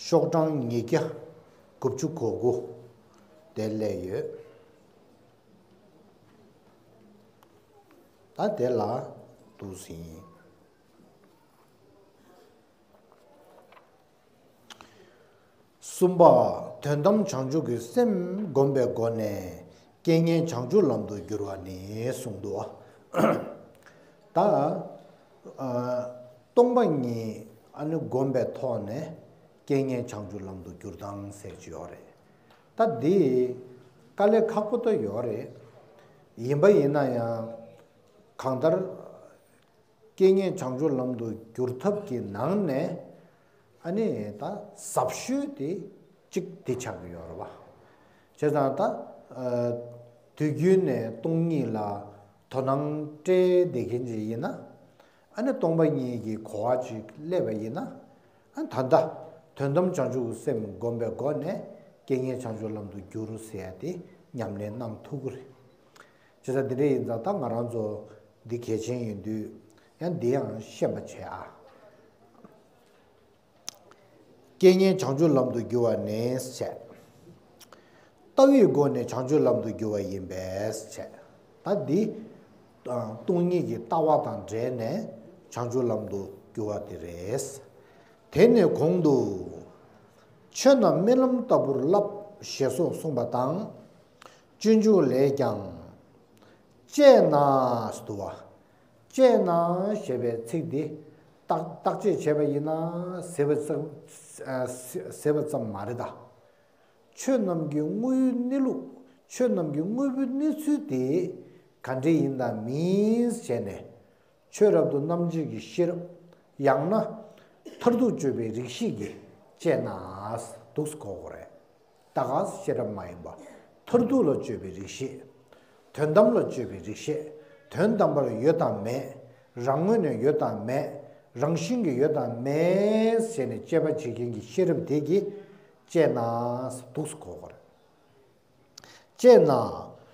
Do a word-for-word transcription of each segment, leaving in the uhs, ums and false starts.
ཤོག་གྲངས་ཉིས་བརྒྱ་དགུ་བཅུ་གོ་དགུ་དེ་སླེབས་ཡོད། ད་དེ་ལ་འདུག་ཟིན། གསུམ་པ། དོན་དམ་བྱང་ཆུབ་ཀྱི་སེམས་བསྒོམ་པའི་སྒོ་ནས་རྐྱེན་ངན་བྱང་ཆུབ་ལམ་དུ་བསྒྱུར་བ་ནི་གསུངས་འདུག། ད། ཨ། སྟོང་པ་ཉིད་ཨ་ནི་བསྒོམ་པའི་ཐོག་ནས་རྐྱེན་ངན་བྱང་ཆུབ་ལམ་དུ་བསྒྱུར་སྟངས་ཟེར་གྱི་ཡོད་རེད། ད་འདི་དཀའ་ལས་ཁག་པོ་ད་ཡོད་རེད། ཡིན་པ་ཡིན་ན་ཡང་གང་ལྟར། རྐྱེན་ངན་བྱང་ཆུབ་ལམ་དུ་བསྒྱུར་ཐབས་ཀྱི་ནང་ནས་ཨ་ནི་ད་ཟབ་ཤོས་དེ་གཅིག་དེ་ཆགས་ཀྱི་ཡོད་རེད་བ། བྱས་ཙང་ད་དུས་རྒྱུན་ནས་སྟོང་ཉིད་ལ་དོ་སྣང་སྤྲད་བསྡད་མཁན་ཅིག་ཡིན་ན། ཨ་ནི་སྟོང་པ་ཉིད་ཀྱི་གོ་བ་ཅིག་སླེབས་པ་ཡིན་ན། ཨ་ད་ལྟ་དོན་དམ་བྱང་ཆུབ་ཀྱི་སེམས་བསྒོམ་པའི་སྒོ་ནས་རྐྱེན་ངན་བྱང་ཆུབ་ལམ་དུ་བསྒྱུར་ཟེར་ཡ་དེ་ཉམས་ལེན་གནང་ཐུབ་ཀྱི་རེད། བྱས་ཙང་དེ་འདྲ་ཡིན་ཙང་ད་ང་རང་ཚོ་འདི་གལ་ཆེན་ཡིན་དུས་ཡང་འདི་ཡང་ཤེས་པ་བྱེད་ཨ། རྐྱེན་ངན་བྱང་ཆུབ་ལམ་དུ་བསྒྱུར་བ་ནི་བྱས། ལྟ་བའི་སྒོ་ནས་བྱང་ཆུབ་ལམ་དུ་བསྒྱུར་བ་ཡིན་པས་བྱས། ད་འདི་སྟོང་ཉིད་ཀྱི་ལྟ་བ་དང་འབྲེལ་ནས་བྱང་ཆུབ་ལམ་དུ་བསྒྱུར་བ་དེ་རེད། དེ་ནས་གོང་དུ། ཆོས་རྣམས་རྨི་ལམ་ལྟ་བུར་བསླབ་ཞེས་སོགས་གསུངས་པ་དང་། སྤྱོད་འཇུག་ལས་ཀྱང་། དཔྱད་ན་ཟེར་འདུག་བ། དཔྱད་ན་ཞེས་པའི་ཚིག་འདི་བརྟག་བརྟག་དཔྱད་བྱས་པ་ཡིན་ན་ཟེར་བ་ཙམ་ཟེར་བ་ཙམ་མ་རེད་ད། ཆོས་རྣམས་ཀྱི་དངོས་ཡུལ་གནས་ལུགས། ཆོས་རྣམས་ཀྱི་དངོས་པོའི་གནས་ཚུལ་དེ་ག་འདྲ་ཡིན་དང་མིན་བྱས་ནས། ཆོས་རབ་ཏུ་རྣམ་འབྱེད་ཀྱི་ཤེས་རབ། ཡང་ན་མཐར་ཐུག་དཔྱོད་པའི་རིགས་ཤེས་ཀྱིས་དཔྱད་ན་འདུག་སེ་གོ་དགོས་རེད། ད་ག་སེ་ཤེས་རབ་མ་ཡིན་པ། མཐར་ཐུག་ལ་དཔྱོད་པའི་རིགས་ཤེས། དོན་དམ་ལ་དཔྱོད་པའི་རིགས་ཤེས། དོན་དམ་པར་ཡོད་དམ་མེད། རང་ངོས་ནས་ཡོད་དམ་མེད། རང་བཞིན་གྱིས་ཡོད་དམ་མེད་ཟེར་ནས་དཔྱད་པ་བྱེད་མཁན་གྱི་ཤེས་རབ་དེ་གིས་དཔྱད་ན་འདུག་སེ་གོ་དགོས་རེད། དཔྱད་ན་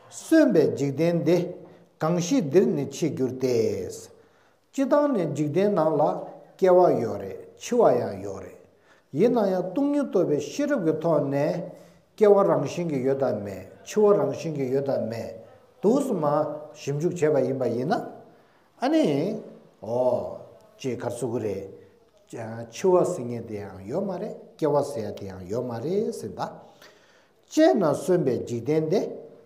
གསོན་པའི་འཇིག་རྟེན་འདི། གང་ཞིག་འདིར་ནི་འཆི་འགྱུར་ཏེ། སྤྱིར་བཏང་ནས་འཇིག་རྟེན་ནང་ལ་སྐྱེ་བ་ཡོད་རེད། འཆི་བ་ཡང་ཡོད་རེད། ཡིན་ན་ཡང་སྟོང་ཉིད་རྟོགས་པའི་ཤེས་རབ་ཀྱི་ཐོག་ནས་སྐྱེ་བ་རང་བཞིན་གྱིས་ཡོད་དམ་མེད། འཆི་བ་རང་བཞིན་གྱིས་ཡོད་དམ་མེད། འདུག་སེ་མར་ཞིབ་འཇུག་བྱས་པ་ཡིན་པ་ཡིན་ན། ཨ་ནི། ཨོ། ཅེས་ག་རེ་ཟེར་དགོས་རེད། འཆི་བ་ཟེར་མཁན་དེ་ཡང་ཡོད་མ་རེད། སྐྱེ་བ་ཟེར་ཡ་དེ་ཡང་ཡོད་མ་རེད་ཟེར་ད། དཔྱད་ན་གསོན་པའི་འཇིག་རྟེན་འདི།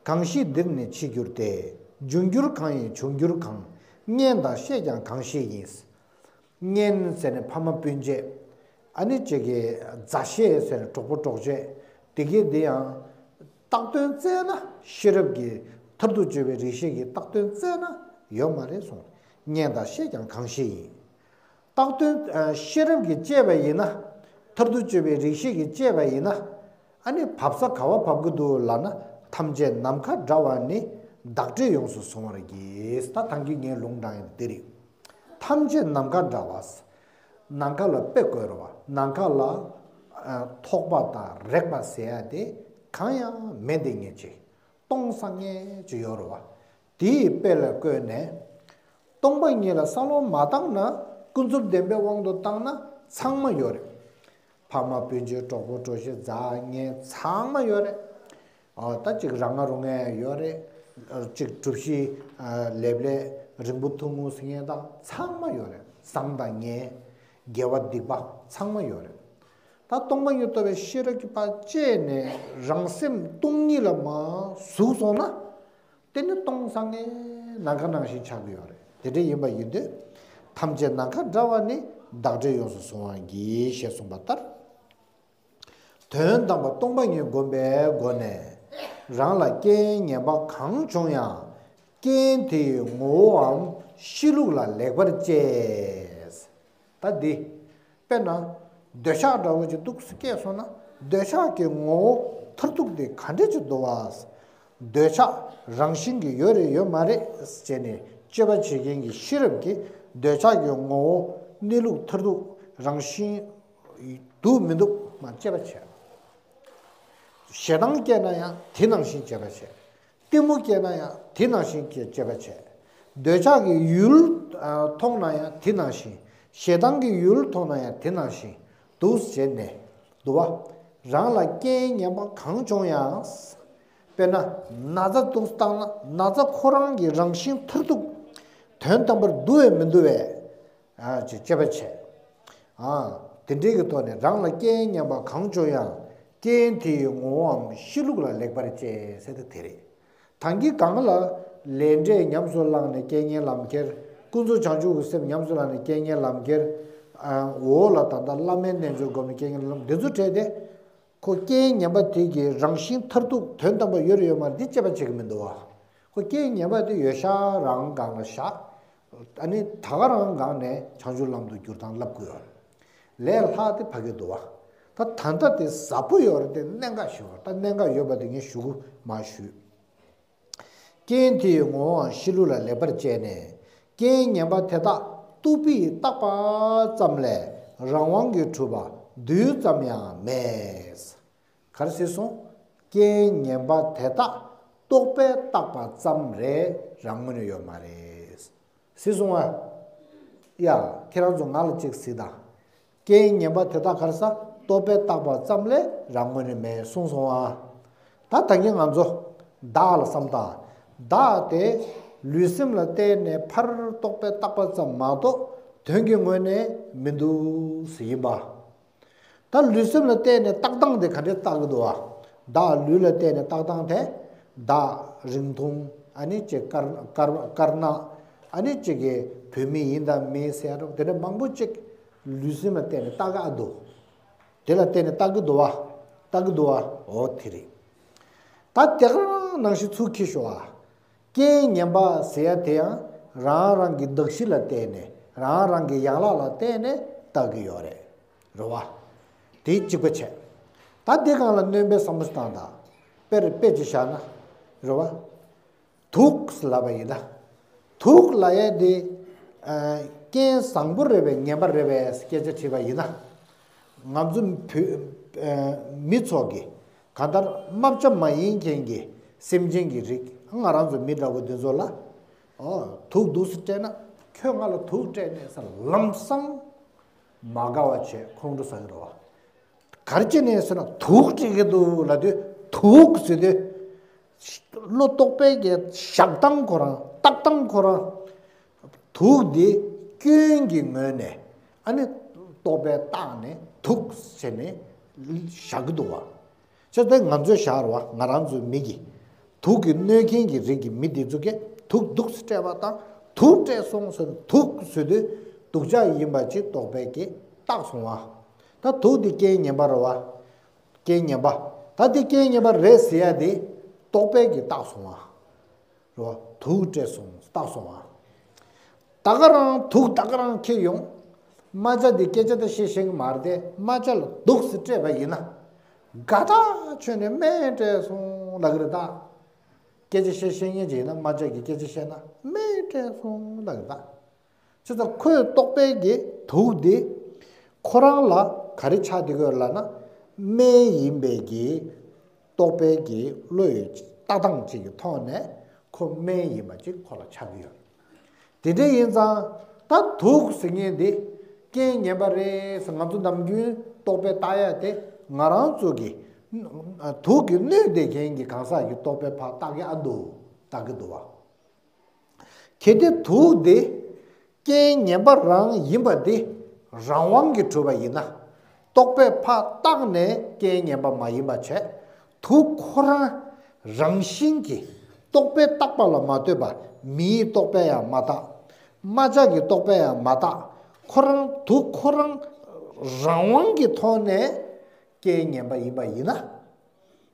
གང་ཞིག་འདིར་ནི་འཆི་འགྱུར་ཏེ། འབྱུང་འགྱུར་གང་ཡིན་འབྱུང་འགྱུར་གང་། གཉེན་དང་བཤེས་ཀྱང་གང་ཞིག་ཡིན། གཉེན་ཟེར་ནས་ཕ་མ་སྤུན་མཆེད། ཨ་ནི་ཅིག་གི་མཛའ་བཤེས་ཟེར་ནས་གྲོགས་པོ་གྲོགས་མཆེད། དེ་གའི་འདི་ཡང་བཏགས་དོན་བཙལ་ན་ཤེས་རབ་ཀྱི་མཐར་ཐུག་དཔྱོད་པའི་རིགས་ཤེས་ཀྱི་བཏགས་དོན་བཙལ་ན་ཡོད་མ་རེད་གསུངས། གཉེན་དང་བཤེས་ཀྱང་གང་ཞིག་ཡིན། བཏགས་དོན་ཤེས་རབ་ཀྱིས་དཔྱད་པ་ཡིན་ན། མཐར་ཐུག་དཔྱོད་པའི་རིགས་ཤེས་ཀྱིས་དཔྱད་པ་ཡིན་ན། ཨ་ནི་བབས་ས་ག་བ་བབས་ཀྱི་འདུག་ལབ་ན། ཐམས་ཅད་ནམ་མཁའ་འདྲ་བ་ནི། བདག་འདྲས་ཡོངས་སུ་བཟུང་བར་གྱིས། ད་ཐང་གི་ངའི་ལུང་དྲངས་ཡིན་འདི་རེད། ཐམས་ཅད་ནམ་མཁའ་འདྲ་བ། ནམ་མཁའ་ལ་དཔེ་བཀོད་རོགས། ནམ་མཁའ་ལ་ཐོགས་པ་དང་རེག་པ་ཟེར་ཡ་དེ་གང་ཡང་མེད་འདི་ངེས་ཅིག་སྟོང་སང་ངེ་ཅིག་ཡོད་རེད་བ། དེའི་དཔེ་ལ་བཀོད་ནས། སྟོང་པ་ཉིད་ལ་བསམ་བློ་མ་བཏང་ན། ཀུན་རྫོབ་བདེན་པའི་དབང་དུ་བཏང་ན་ཚང་མ་ཡོད་རེད། ཕ་མ་སྤུན་མཆེད་གྲོགས་པོ་གྲོགས་མཆེད་མཛའ་གཉེན་ཚང་མ་ཡོད་རེད། ཨོ་ད་ཅིག་རང་ང་རུ་ངན་ཡོད་རེད། ཅིག་གྲུབ་གཞི་ལེབ་ལེ་རིང་པོ་ཐུང་ངུ་ཟེར་མཁན་དང་ཚང་མ་ཡོད་རེད། བཟང་དང་ངན། དགེ་བ་སྡིག་པ་ཚང་མ་ཡོད་རེད། ད་སྟོང་པ་ཉིད་རྟོགས་པའི་ཤེས་རབ་ཀྱིས་ཕར་དཔྱད་ནས་རང་སེམས་སྟོང་ཉིད་ལ་མར་ཟུག་སོང་ན། དེ་ནི་སྟོང་སང་ངེ་ནམ་མཁའ་ནང་བཞིན་ཆགས་ཀྱི་ཡོད་རེད། དེ་འདྲ་ཡིན་པ་ཡིན་དུས། ཐམས་ཅད་ནམ་མཁའ་འདྲ་བ་ནི། བདག་འདྲས་ཡོངས་སུ་བཟུང་བར་གྱིས་ཞེས་གསུངས་པ་ལྟར། དོན་དམ་པར་སྟོང་པ་ཉིད་བསྒོམ་པའི་སྒོ་ནས་རང་ལ་རྐྱེན་ངན་པ་གང་བྱུང་ཡང་རྐྱེན་དེའི་ངོ་བོའམ་གཤིས་ལུགས་ལ་ལེགས་པར་དཔྱད། ད་འདི། དཔེར་ན། འདོད་ཆགས་འདྲ་བོ་ཅིག་འདུག་སེ་སྐྱེས་སོང་ན། འདོད་ཆགས་ཀྱི་ངོ་བོ་མཐར་ཐུག་དེ་ག་འདྲ་ཅིག་འདུག་བ། འདོད་ཆགས་རང་བཞིན་གྱིས་ཡོད་རེད་ཡོད་མ་རེད་ཟེར་ནས་དཔྱད་པ་བྱེད་མཁན་གྱི་ཤེས་རབ་ཀྱིས་འདོད་ཆགས་ཀྱི་ངོ་བོ་གནས་ལུགས་མཐར་ཐུག་རང་བཞིན་འདུག་མི་འདུག་མར་དཔྱད་པ་བྱས། ཞེ་སྡང་སྐྱེས་ན་ཡང་དེ་ནང་བཞིན་དཔྱད་པ་བྱས། གཏི་མུག་སྐྱེས་ན་ཡང་དེ་ནང་བཞིན་སྐྱེ་དཔྱད་པ་བྱས། འདོད་ཆགས་ཀྱི་ཡུལ་མཐོང་ན་ཡང་དེ་ནང་བཞིན། ཞེ་སྡང་གི་ཡུལ་མཐོང་ན་ཡང་དེ་ནང་བཞིན་འདུག་ཟེར་ནས། འདུག་བ། རང་ལ་རྐྱེན་ངན་པ་གང་བྱུང་ཡང་། དཔེར་ན། ན་ཚ་འདུག་བཏང་ན་ན་ཚ་ཁོ་རང་གི་རང་བཞིན་མཐར་ཐུག་དོན་དམ་པར་འདུ་བས་མི་འདུ་བས། ཨ་ཅེས་དཔྱད་པ་བྱས། ཨ། དེ་འདྲའི་གི་ཐོག་ནས་རང་ལ་རྐྱེན་ངན་པ་གང་བྱུང་ཡང་རྐྱེན་དེའི་ངོ་བོའམ་གཤིས་ལུགས་ལ་ལེགས་པར་དཔྱད་ཟེར་དེ་དེ་རེད། ད་གིན་གང་ལ། ལས་འབྲས་ཉམས་སུ་བླངས་ནས་རྐྱེན་ངན་ལམ་ཁྱེར། ཀུན་རྫོབ་བྱང་ཆུབ་ཀྱི་སེམས་ཉམས་སུ་བླངས་ནས་རྐྱེན་ངན་ལམ་ཁྱེར། ཨ། འོ་ལ་ད་ལྟ་བླ་མའི་རྣལ་འབྱོར་སྒོམ་ནས་རྐྱེན་ངན་ལམ་འདི་ཚོ་བྲལ་ཏེ། ཁོ་རྐྱེན་ངན་པ་དེ་གི་རང་བཞིན་མཐར་ཐུག་དོན་དམ་པ་ཡོད་རེད་ཡོད་མ་རེད་འདི་དཔྱད་པ་བྱེད་ཀྱི་མི་འདུག་བ། ཁོ་རྐྱེན་ངན་པ་དེ་ཡོད་ཤག་རང་སྒང་ལ་བཞག་ཨ་ནི་ད་ག་རང་སྒང་ནས་བྱང་ཆུབ་ལམ་དུ་བསྒྱུར་སྟངས་ལབ་དགོས་ཡོད་རེད། ལས་སླ་དེ་ཕ་གི་འདུག་བ། ད་ད་ལྟ་དེ་ཟབ་པོ་ཡོད་རེད་དེ་གནད་འགག་ཞིག་ཡོད་རེད་ད་གནད་འགག་ཡོད་པ་དེ་ངས་ཞུ་གི་མ་ཞུས། རྐྱེན་དེའི་ངོ་བོའམ་གཤིས་ལུགས་ལ་ལེགས་པར་དཔྱད་ནས། རྐྱེན་ངན་པ་དེ་དག་རྟོག་པས་བཏགས་པ་ཙམ་ལས་རང་དབང་གིས་གྲུབ་པ་རྡུལ་ཙམ་ཡང་མེད། ག་རེ་ཟེར་སོང་། རྐྱེན་ངན་པ་དེ་དག་རྟོག་པས་བཏགས་པ་ཙམ་རེད་རང་ངོས་ནས་ཡོད་མ་རེད། ཟེར་སོང་ཨ། ཡ། ཁྱེད་རང་ཚོ་ང་ལ་གཅིག་གཟིགས་དང་། རྐྱེན་ངན་པ་དེ་དག་ག་རེ་ཟ་རྟོག་པས་བཏགས་པ་ཙམ་ལས་རང་ངོས་ནས་མེད་གསུངས་སོང་ཨ། ད་ད་གིན་ང་ཚོ་བདག་ལ་བསམ་དང་། བདག་དེ་ལུས་སེམས་ལ་བརྟེན་ནས་ཕར་རྟོག་པས་བཏགས་པ་ཙམ་མ་གཏོགས་དོན་གྱི་ངོས་ནས་མི་འདུག་ཟེར་ཡིན་པ། ད་ལུས་སེམས་ལ་བརྟེན་ནས་བཏགས་སྟངས་དེ་ག་འདྲས་བཏགས་ཀྱི་འདུག་བ། བདག་ལུས་ལ་བརྟེན་ནས་བཏགས་སྟངས་དེ། བདག་རིང་ཐུང་། ཨ་ནི་ཅིག་དཀར་དཀར་དཀར་ནག་ཨ་ནི་ཅིག་གི་བུད་མེད་ཡིན་དང་མིན་ཟེར་ཡ་འདྲ་དེ་འདྲ་མང་པོ་ཅིག་ལུས་སེམས་ལ་བརྟེན་ནས་བཏགས་ཀྱི་ཨ་འདུག་དེ་ལ་བརྟེན་ནས་བཏགས་ཀྱི་འདུག་བ། བཏགས་ཀྱི་འདུག་བ། འོ་དེ་རེད། ད་དེ་ག་རང་ནང་བཞིན་ཚུར་འཁྱེར་ཤོག་ཨ། རྐྱེན་ངན་པ་ཟེར་ཡ་དེ་ཡང་རང་རང་གི་གདགས་གཞི་ལ་བརྟེན་ནས་རང་རང་གི་ཡན་ལག་ལ་བརྟེན་ནས་བཏགས་ཀྱི་ཡོད་རེད། རེད་བ། དེ་གཅིག་པ་བྱས། ད་དེ་སྒང་ལ་སྣོན་པའི་བསམ་བློ་བཏང་དང་། དཔེར་དཔེ་ཅིག་བཞག་ན། རེད་བ། དུག་ལབ་པ་ཡིན་ན། དུག་ལབ་ཡ་དེ། རྐྱེན་བཟང་པོ་རེད་པས་ངན་པ་རེད་པས་སྐད་ཆ་དྲིས་པ་ཡིན་ན། ང་ཚོ་བོད་མི་ཚོ་གི་གང་ལྟར་རྨ་བྱ་མ་ཡིན་མཁན་གྱི་སེམས་ཅན་གྱི་རིགས་ང་རང་ཚོ་མི་འདྲ་བོ་འདི་ཚོ་ལ། ཨོ། དུག་འདུག་སེ་སྤྲད་ན་ཁྱོད་ང་ལ་དུག་སྤྲད་ནས་ཟེར་ལམ་སང་མ་དགའ་བ་བྱས་ཁོང་ཁྲོ་ཟ་གི་རེད་བ། ག་རེ་བྱས་ནས་ཟེར་ན་དུག་སྤྲད་ཀྱི་འདུག་ལབ་དུས་དུག་ཟེར་དུས། བློ་རྟོག་པའི་གི་བཞག་སྟངས་ཁོ་རང་བཏགས་སྟངས་ཁོ་རང་། དུག་འདི་སྐྱོན་གྱི་ངོས་ནས་ཨ་ནི་རྟོག་པས་བཏགས་ནས་དུག་ཟེར་ནས་བཞག་གི་འདུག་བ། བྱས་ཙང་ང་ཚོས་བཞག་རེད་བ་ང་རང་ཚོའི་མི་གིས། དུག་གིས་གནོད་མཁན་གྱི་རིགས་ཀྱི་མི་འདི་ཚོ་གིས་དུག་འདུག་སེ་སྤྲད་པ་དང་དུག་སྤྲད་སོང་ཟེར་དུག་ཟེར་དུས་སྡུག་ཅག་ཡིན་པ་ཅིག་རྟོག་པས་ཀྱིས་བཏགས་སོང་བ། ད་དུག་འདི་རྐྱེན་ངན་པ་རེད་བ། རྐྱེན་ངན་པ། ད་འདི་རྐྱེན་ངན་པ་རེད་ཟེར་ཡ་དེ་རྟོག་པས་ཀྱིས་བཏགས་སོང་བ། རོ། དུག་སྤྲད་སོང་བཏགས་སོང་བ། ད་ག་རང་དུག་ད་ག་རང་ཁྱེར་ཡོང་། རྨ་བྱ་འདི་སྐད་ཆ་ད་བཤད་ཤེས་ཀྱི་མ་རེད་དེ་རྨ་བྱ་ལ་དུག་སེ་སྤྲད་པ་ཡིན་ན། དགའ་ཐག་ཆོད་ནས་སྨན་སྤྲད་སོང་ལབ་ཀྱི་རེད་ད། སྐད་ཆ་བཤད་ཤེས་མཁན་ཅིག་ཡིན་ན་རྨ་བྱ་གི་སྐད་ཆ་བཤད་ན་སྨན་སྤྲད་སོང་ལབ་ཀྱི་རེད་ད། བྱས་ཙང་ཁོས་རྟོག་པའི་གི་དུག་འདི་ཁོ་རང་ལ་ག་རེ་ཆགས་བསྡད་ཀྱི་ཡོད་ལབ་ན། སྨན་ཡིན་པའི་གི་རྟོག་པའི་གི་བློ་ཡི་ལྟ་སྟངས་ཅིག་གི་ཐོག་ནས་ཁོ་སྨན་ཡིན་པ་ཅིག་ཁོ་ལ་ཆགས་ཀྱི་ཡོད། དེ་འདྲ་ཡིན་ཙང་ད་དུག་ཟེར་མཁན་འདི་རྐྱེན་ངན་པ་རེད་ཟེར་ང་ཚོ་ནམ་རྒྱུན་རྟོག་པས་བཏགས་ཡ་དེ་ང་རང་ཚོ་གི་དུག་གིས་གནོད་བསྡད་མཁན་གྱི་གང་ཟག་གི་རྟོག་པས་ཕར་བཏགས་ཀྱི་ཨ་འདུག་བཏགས་ཀྱི་འདུག་བ། གལ་ཏེ་དུག་འདི་རྐྱེན་ངན་པ་རང་ཡིན་པ་འདི་རང་དབང་གིས་གྲུབ་པ་ཡིན་ན། རྟོག་པས་ཕར་བཏགས་ནས་རྐྱེན་ངན་པ་མ་ཡིན་པ་བྱས། དུག་ཁོ་རང་རང་བཞིན་གྱིས་རྟོག་པས་བཏགས་པ་ལ་མ་ལྟོས་པར་མིའི་རྟོག་པས་ཡང་མ་བཏགས། རྨ་བྱ་གི་རྟོག་པས་ཡང་མ་བཏགས། ཁོ་རང་དུག་ཁོ་རང་རང་དབང་གི་ཐོག་ནས་རྐྱེན་ངན་པ་ཡིན་པ་ཡིན་ན།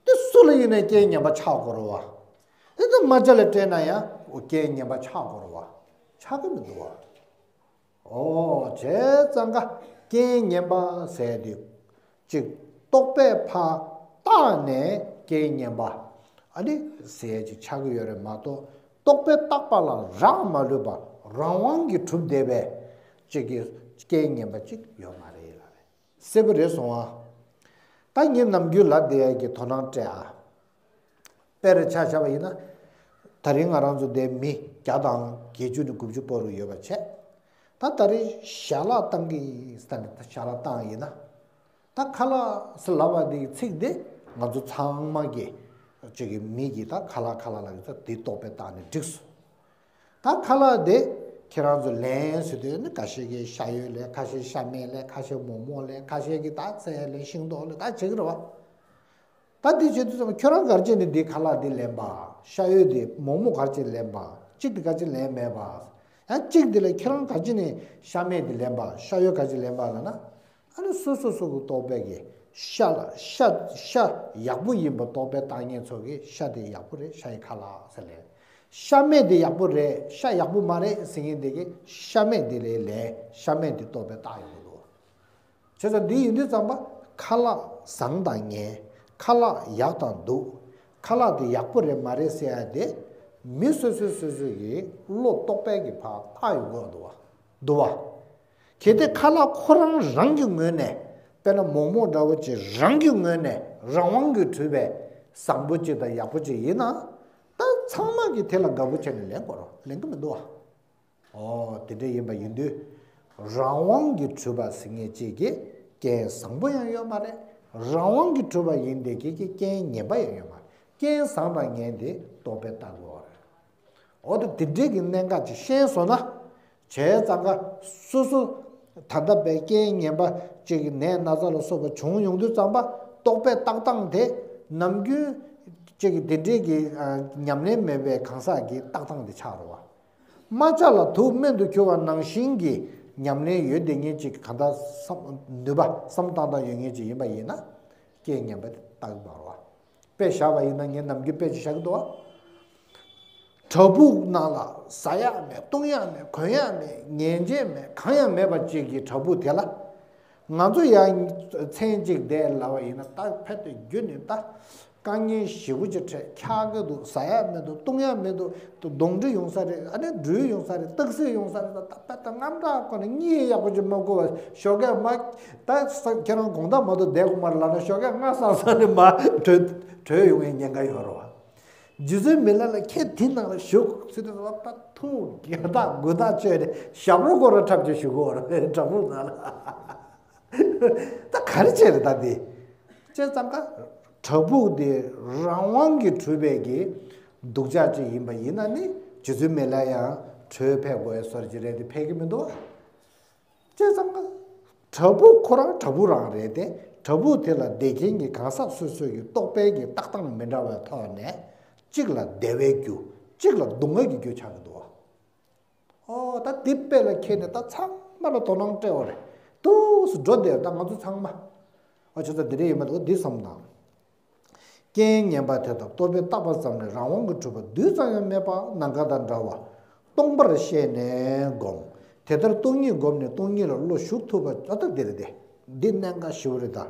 དེ་སུ་ལ་ཡིན་ནའི་རྐྱེན་ངན་པ་ཆགས་དགོས་རེད་བ། དེ་ལྟར་རྨ་བྱ་ལ་སྤྲད་ན་ཡང་རྐྱེན་ངན་པ་ཆགས་དགོས་རེད་བ། ཆགས་ཀྱི་མི་འདུག་བ། ཨོ། བྱས་ཙང་ཀ་རྐྱེན་ངན་པ་ཟེར་དུས། གཅིག་རྟོག་པས་ཕར་བཏགས་ནས་རྐྱེན་ངན་པ། ཨ་ནི་ཟེར་ཅིག་ཆགས་ཀྱི་ཡོད་རེད་མ་གཏོགས་རྟོག་པས་བཏགས་པ་ལ་རག་མ་ལུས་པ་རང་དབང་གིས་གྲུབ་བསྡད་པའི་གཅིག་གི་རྐྱེན་ངན་པ་གཅིག་ཡོད་མ་རེད་ལ་རེད། གསལ་པོ་རེད་སོང་ཨ། ད་ངས་ནམ་རྒྱུན་ལབ་བསྡད་ཡ་གི་དོ་སྣང་སྤྲད་ཨ། དཔེར་ཆ་བཞག་པ་ཡིན་ན། ད་རིང་ང་རང་ཚོ་འདིར་མི་བརྒྱ་དང་བརྒྱད་ཅུ་ནས་དགུ་བཅུ་བར་དུ་ཡོད་པ་བྱས། ད་ད་རིང་ཞལ་ལག་བཏང་གི་ཡིན་ཟེར་ནས་ད་ཞལ་ལག་བཏང་ཡིན་ན། ད་ཁ་ལག་ཟེར་ལབ་པ་འདི་གི་ཚིག་འདི་ང་ཚོ་ཚང་མ་གི་ཅིག་གི་མི་གི་ད་ཁ་ལག་ཁ་ལག་ལབ་ཡོད་ཙང་འདི་རྟོག་པས་བཏགས་ནས་འགྲིག་སོང་། ད་ཁ་ལག་དེ་ཁྱེད་རང་ཚོ་ལེན་ཟེར་དུས་ནི་ཁ་ཤས་ཀྱིས་ཤ་ཡོས་ལེན། ཁ་ཤས་ཤ་མེད་ལེན། ཁ་ཤས་མོག་མོག་ལེན། ཁ་ཤས་ཀྱིས་ད་ཚལ་ལེན། ཤིང་ཏོག་ལེན། ད་བྱེད་ཀྱི་རེད་བ། ད་འདི་བྱེད་དུས་ཙམ་ཁྱོད་རང་ག་རེ་བྱས་ནས་འདི་ཁ་ལག་འདི་ལེན་པ། ཤ་ཡོས་འདི་མོག་མོག་ག་རེ་བྱས་ལེན་པ། གཅིག་འདི་ག་རེ་བྱས་ལེན་མེད་པ། ཡང་གཅིག་འདི་ལ་ཁྱེད་རང་ག་རེ་བྱས་ནས་ཤ་མེད་འདི་ལེན་པ། ཤ་ཡོས་ག་རེ་བྱས་ལེན་པ་ལབ་ན། ཨ་ནི་སོ་སོ་སོ་གི་རྟོག་པས་ཀྱི་ཤ་ལ་ཤ་ཤ་ཡག་པོ་ཡིན་པ་རྟོག་པས་བཏགས་མཁན་ཚོ་གིས་ཤ་དེ་ཡག་པོ་རེད། ཤ་ཡི་ཁ་ལག་ཟེར་ལེ། ཤ་མེད་དེ་ཡག་པོ་རེད། ཤ་ཡག་པོ་མ་རེད་ཟེར་མཁན་དེ་གིས་ཤ་མེད་དེ་ལས་ལས་ཤ་མེད་དེ་རྟོག་པས་བཏགས་ཡོང་གི་འདུག་བྱས་ཙང་འདི་ཡིན་དུས་ཙམ་པ་ཁ་ལག་བཟང་དང་ངན། ཁ་ལག་ཡག་དང་སྡུག་ཁ་ལག་དེ་ཡག་པོ་རེད་མ་རེད་ཟེར་ཡ་དེ་མི་སོ་སོས་སོ་སོ་གི་བློ་རྟོག་པས་ཀྱི་ཕར་བཏགས་ཡོང་གི་འདུག་བ། འདུག་བ། གལ་ཏེ་ཁ་ལག་ཁོ་རང་རང་གི་ངོས་ནས། དཔེར་ན་མོག་མོག་འདྲ་བོ་ཅིག་རང་གི་ངོས་ནས་རང་དབང་གིས་གྲུབ་པའི་བཟང་པོ་ཅིག་དང་ཡག་པོ་ཅིག་ཡིན་ན། ད་ཚང་མ་གིས་དེ་ལ་དགའ་པོ་བྱས་ནས་ལེན་དགོས་རེད། ལེན་གི་མི་འདུག་བ། ཨོ་དེ་འདྲ་ཡིན་པ་ཡིན་དུས། རང་དབང་གིས་གྲུབ་པ་ཟེར་མཁན་ཅིག་གི་རྐྱེན་བཟང་པོ་ཡང་ཡོད་མ་རེད། རང་དབང་གིས་གྲུབ་པ་ཡིན་དེ་གི་གི་རྐྱེན་ངན་པ་ཡང་ཡོད་མ་རེད། རྐྱེན་བཟང་དང་ངན་དེ་རྟོག་པས་བཏགས་དགོས་པ་རེད། འོ་ད་དེ་འདྲའི་གི་གནད་འགག་ཅིག་ཤེས་སོང་ན། བྱས་ཙང་ཀ་སོ་སོ་ད་ལྟ་བའི་རྐྱེན་ངན་པ་ཅིག་གི་ནད་ན་ཚ་ལ་སོགས་པ་བྱུང་ཡོང་དུས་ཙམ་པ་རྟོག་པས་བཏགས་སྟངས་དེ་ནམ་རྒྱུན་ཅིག་གི་དེ་འདྲའི་གི་ཨ་ཉམས་ལེན་མེད་པའི་གང་ཟག་གི་བཏགས་སྟངས་དེ་ཆགས་རེད་བ། རྨ་བྱ་ལ་དུག་སྨན་དུ་གྱུར་བ་ནང་བཞིན་གྱི་ཉམས་ལེན་ཡོད་བསྡད་མཁན་ཅིག་གང་ལྟར་བསམ་ནུས་པ་བསམ་བཏང་སྟངས་ཡོད་མཁན་ཅིག་ཡིན་པ་ཡིན་ན། རྐྱེན་ངན་པ་དེ་བཏགས་ཀྱི་མ་རེད་བ། དཔེ་བཞག་པ་ཡིན་ན་ངས་ནམ་རྒྱུན་དཔེ་ཅིག་བཞག་གི་འདུག་བ། བྲག་ཕུག་ནང་ལ་ཟ་ཡག་མེད། བཏུང་ཡག་མེད། གོན་ཡག་མེད། ཉལ་ཆས་མེད། གང་ཡང་མེད་པ་ཅིག་གི་བྲག་ཕུག་དེ་ལ། ང་ཚོ་ཡང་མཚན་གཅིག་བསྡད་ལབ་པ་ཡིན་ན། ད་ཕེབས་ཏེ་རྒྱུ་ནི་ད་དཀའ་ངལ་ཞེ་པོ་ཅིག་འཕྲད། འཁྱག་གི་འདུག་ཟ་ཡག་མི་འདུག་བཏུང་ཡག་མི་འདུག་གདོན་འདྲེ་ཡོང་ས་རེད། ཨ་ནི་སྦྲུལ་ཡོང་ས་རེད། སྟག་གཟིག་ཡོང་ས་རེད། ད་ད་ད་དངངས་སྐྲག་ཁོ་ན་གཉིད་ཡག་པོ་ཅིག་མ་ཁུག་པ་ཞོགས་ཀས་མ། ད་ས་ཁྱེད་རང་དགོང་དག་མ་གཏོགས་བསྡད་དགོས་མ་རེད་ལབ་ན། ཞོགས་ཀས་སྔ་སང་སང་ནས་མར་བྲོས་བྲོས་ཡོང་བའི་ཉེན་ཁ་ཡོད་རེད་བ། རྗེ་བཙུན་མི་ལ་ལ་ཁྱེད་དེ་ནང་ལ་བཞུགས་ཟེར་དུས་ད་ཐུགས་དགའ་ཐག་དགུ་ཐག་ཆོད་ནས་ཞབས་རོ་སྐོར་ར་འཁྲབ་ཀྱི་བཞུགས་ཀྱི་ཡོད་རེད་བྲག་ཕུག་ནང་ལ། ད་ག་རེ་བྱས་རེད་ད་འདི། བྱས་ཙང་ཀ་བྲག་ཕུག་དེ་རང་དབང་གིས་གྲུབ་པའི་གི་སྡུག་ཅག་ཅིག་ཡིན་པ་ཡིན་ན་ནི། རྗེ་བཙུན་མི་ལ་ཡང་བྲོས་ཕེབས་དགོས་ཡ་སོར་ཅིག་རེད་དེ་ཕེབས་ཀྱི་མི་འདུག་བ། བྱས་ཙང་ཀ་བྲག་ཕུག་ཁོ་རང་བྲག་ཕུག་རང་རེད་དེ། བྲག་ཕུག་དེ་ལ་བསྡད་མཁན་གྱི་གང་ཟག་སོ་སོ་ཡི་རྟོག་པའི་གི་བཏགས་སྟངས་མི་འདྲ་བའི་ཐོག་ནས་གཅིག་ལ་བདེ་བའི་རྒྱུ། གཅིག་ལ་སྡུག་བསྔལ་གྱི་རྒྱུ་ཆགས་ཀྱི་འདུག་བ། ཨོ་ད་འདི་དཔེ་ལ་འཁྱེར་ནས་ད་ཚང་མ་ལ་དོ་སྣང་སྤྲད་པ་རེད། འདུག་སེ་འགྲོ་བསྡད་ད་ང་ཚོ་ཚང་མ། ཨོ་བྱས་ཙང་འདི་འདྲ་ཡིན་མ་གཏོགས་འདི་བསམ་དང་། རྐྱེན་ངན་པ་དེ་དག་རྟོག་པས་བཏགས་པ་ཙམ་ལས་རང་དབང་གིས་གྲུབ་པ་རྡུལ་ཙམ་ཡང་མེད་པ་ནམ་མཁའ་དང་འདྲ་བ་སྟོང་པར་ཤེས་ནས་བསྒོམ། དེ་ལྟར་སྟོང་ཉིད་བསྒོམས་ནས་སྟོང་ཉིད་ལ་བློ་ཞུགས་ཐུབ་པ། ཨ་ད་འདི་རེད་དེ། འདི་གནད་འགག་ཞེ་པོ་རེད་ད།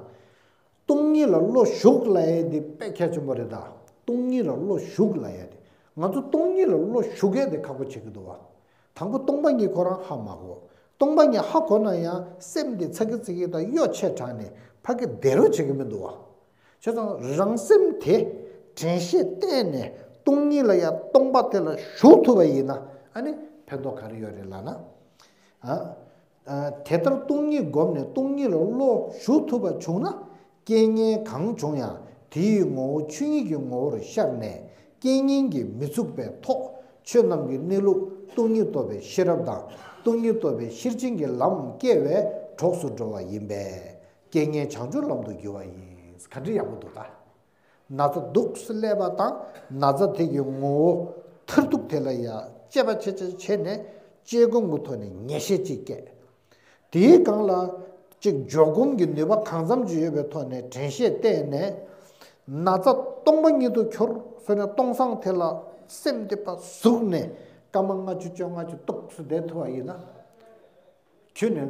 སྟོང་ཉིད་ལ་བློ་ཞུགས་ལབ་ཡས་འདི་དཔེ་གལ་ཆེན་པོ་རེད་ད། སྟོང་ཉིད་ལ་བློ་ཞུགས་ལབ་ཡས་དེ། ང་ཚོ་སྟོང་ཉིད་ལ་བློ་ཞུགས་ཡས་དེ་ཁག་པོ་ཆགས་ཀྱི་འདུག་བ། དང་པོ་སྟོང་པ་ཉིད་ཁོ་རང་ཧ་མ་གོ། སྟོང་པ་ཉིད་ཧ་གོ་ན་ཡང་སེམས་འདི་ཚ་གི་ཚི་གི་དང་གཡོ་ཆེ་དྲགས་ནས་ཕ་གི་བདེ་རོགས་བྱེད་ཀྱི་མི་འདུག་བ། བྱས་ཙང་རང་སེམས་དེ་དྲན་ཤེས་བསྟེན་ནས་སྟོང་ཉིད་ལ་ཡང་སྟོང་པ་དེ་ལ་ཞུགས་ཐུབ་པ་ཡིན་ན། ཨ་ནི་ཕན་ཐོགས་ག་རེ་ཡོད་རེད་ལབ་ན། ཨ། ཨ། དེ་ལྟར་སྟོང་ཉིད་བསྒོམས་ནས་སྟོང་ཉིད་ལ་བློ་ཞུགས་ཐུབ་པ་བྱུང་ན། རྐྱེན་ངན་གང་བྱུང་ཡང་དེ་ཡི་ངོ་བོ་ཆོས་ཉིད་ཀྱི་ངོ་བོར་ཤར་ནས་རྐྱེན་ངན་གྱིས་མི་ཚུགས་པའི་ཐོག་ཆོས་རྣམས་ཀྱི་གནས་ལུགས་སྟོང་ཉིད་རྟོགས་པའི་ཤེས་རབ་དང་སྟོང་ཉིད་རྟོགས་པའི་ཤེར་ཕྱིན་གྱི་ལམ་སྐྱེ་བའི་གྲོགས་སུ་འགྲོ་བ་ཡིན་པས། རྐྱེན་ངན་བྱང་ཆུབ་ལམ་དུ་བསྒྱུར་བ་ཡིན། ག་འདྲ་ཡག་པོ་འདུག་ད། ན་ཚ་འདུག་སེ་སླེབས་པ་དང་ན་ཚ་དེ་གི་ངོ་བོ་མཐར་ཐུག་དེ་ལ་ཡ་དཔྱད་པ་ཆེ་ཆེ་བྱས་ནས་དཔྱད་སྒོམ་གྱི་ཐོག་ནས་ངེས་ཤེས་གཅིག་སྐྱེས། དེའི་སྒང་ལ་གཅིག་འཇོག་སྒོམ་གྱི་ནུས་པ་གང་འཚམ་ཅིག་ཡོད་པའི་ཐོག་ནས་དྲན་ཤེས་བསྟེན་ནས་ན་ཚ་སྟོང་པ་ཉིད་དུ་གྱུར་སོང་ན་སྟོང་སང་དེ་ལ་སེམས་དེ་ཕར་ཟུག་ནས་སྐར་མ་ལྔ་བཅུ་བཅོ་ལྔ་བཅུ་འདུག་སེ་བསྡད་ཐུབ་པ་ཡིན་ན། ཁྱོད་ནི་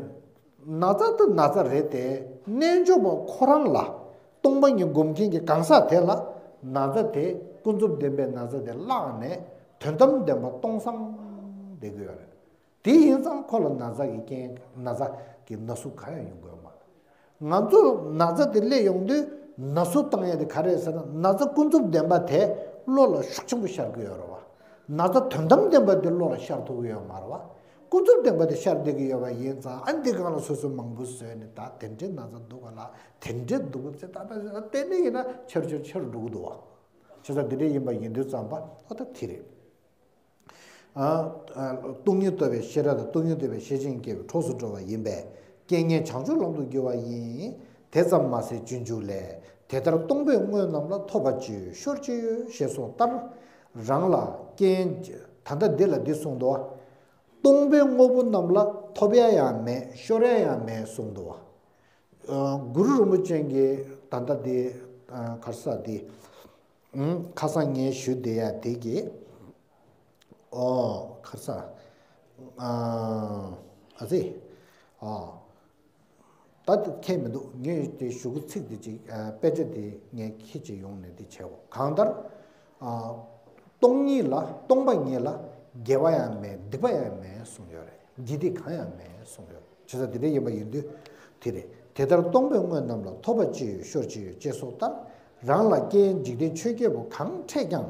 ན་ཚ་དེ་ན་ཚ་རེད་དེ། རྣལ་འབྱོར་པ་ཁོ་རང་ལ་སྟོང་པ་ཉིད་སྒོམ་མཁན་གྱི་གང་ཟག་དེ་ལ་ན་ཚ་དེ་ཀུན་རྫོབ་བདེན་པའི་ན་ཚ་དེ་བརླག་ནས་དོན་དམ་བདེན་པ་སྟོང་སང་བསྡད་ཀྱི་ཡོད་རེད། དེ་ཡིན་ཙང་ཁོ་ལ་ན་ཚ་གི་རྐྱེན་ན་ཚ་གི་ན་ཟུག་གང་ཡང་ཡོང་གི་ཡོད་མ་རེད། ང་ཚོ་ན་ཚ་དེ་སླེབས་ཡོང་དུས་ན་ཟུག་བཏང་ཡ་དེ་ག་རེ་རེད་ཟེར་ན། ན་ཚ་ཀུན་རྫོབ་བདེན་པ་དེ་བློ་ལ་ཤུགས་ཆེན་པོ་ཤར་གྱི་ཡོད་རེད་བ། ན་ཚ་དོན་དམ་བདེན་པ་དེ་བློ་ལ་ཤར་ཐུབ་ཀྱི་ཡོད་མ་རེད་བ། ཀུན་རྫོབ་བདེན་པ་དེ་ཤར་བསྡད་ཀྱི་ཡོད་པ་ཡིན་ཙང་། ཨ་འདི་སྒང་ལ་སོ་སོ་མང་པོ་བཟོས་ནས། ད་དེ་འདྲའི་ན་ཚ་འདུག་ག་ལ། དེ་འདྲའི་འདུག་ག་ཟེར། ད་ད་བལྟས་ནས་ཡིན་ན་ཆེར་ཆེར་ཆེར་འགྲོ་གི་འདུག་བ། བྱས་ཙང་འདི་འདྲ་ཡིན་པ་ཡིན་དུས་ཙམ་པ། ཨོ་ད་དེ་རེད། ཨ་ཨ་སྟོང་ཉིད་རྟོགས་པའི་ཤེས་རབ་དང་། སྟོང་ཉིད་རྟོགས་པའི་ཤེར་ཕྱིན་སྐྱེས་པའི་གྲོགས་སུ་འགྲོ་བ་ཡིན་པས། རྐྱེན་ངན་བྱང་ཆུབ་ལམ་དུ་བསྒྱུར་བ་ཡིན། དེ་ཙམ་མ་ཟད་སྤྱོད་འཇུག་ལས། དེ་ལྟར་སྟོང་པའི་དངོས་རྣམས་ལ། ཐོབ་པ་ཅི་ཡོད་ཤོར་ཅི་ཡོད་ཞེས་གསུངས་ལྟར། རང་ལ་རྐྱེན། ད་ལྟ་འདི་ལ་འདི་གསུངས་འདུག། སྟོང་པའི་དངོས་པོ་རྣམས་ལ་ཐོབ་ཡ་ཡང་མེད། ཤོར་ཡ་ཡང་མེད་གསུངས་འདུག་བ། ཨ་གུ་རུ་རིན་པོ་ཆེ་གིས་ད་ལྟ་འདི། ཨ་ག་རེ་ཟེར་འདི། ཨང་། ཁ་སང་ངས་ཞུས་བསྡད་ཡ་དེ་གི། ཨོ་ག་རེ་ཟེར། ཨ་ཨ་ཙི། ཨ་ད་དེ་ཁྱད་མི་འདུག། ངས་དེ་ཞུ་གི་ཚིག་དེ་ཅིག། ཨ་དཔེ་ཆ་དེ་ངས་ཁྱེད་ཅིག་ཡོང་ནས་དེ་བྱས་འོ། གང་ལྟར། ཨ་སྟོང་ཉིད་ལ། སྟོང་པ་ཉིད་ལ་དགེ་བ་ཡང་མེད། སྡིག་པ་ཡང་མེད་གསུངས་ཡོད་རེད། དགེ་སྡིག་གང་ཡང་མེད་གསུངས་ཡོད་རེད། བྱས་ཙང་དེ་འདྲ་ཡིན་པ་ཡིན་དུས་དེ་རེད། དེ་ལྟར་སྟོང་པའི་དངོས་རྣམས་ལ། ཐོབ་པ་ཅི་ཡོད་ཤོར་ཅི་ཡོད་ཅེས་སོགས་ལྟར། རང་ལ་རྐྱེན་འཇིག་རྟེན་ཆོས་བརྒྱད་པོ་གང་འཕྲད་ཀྱང་།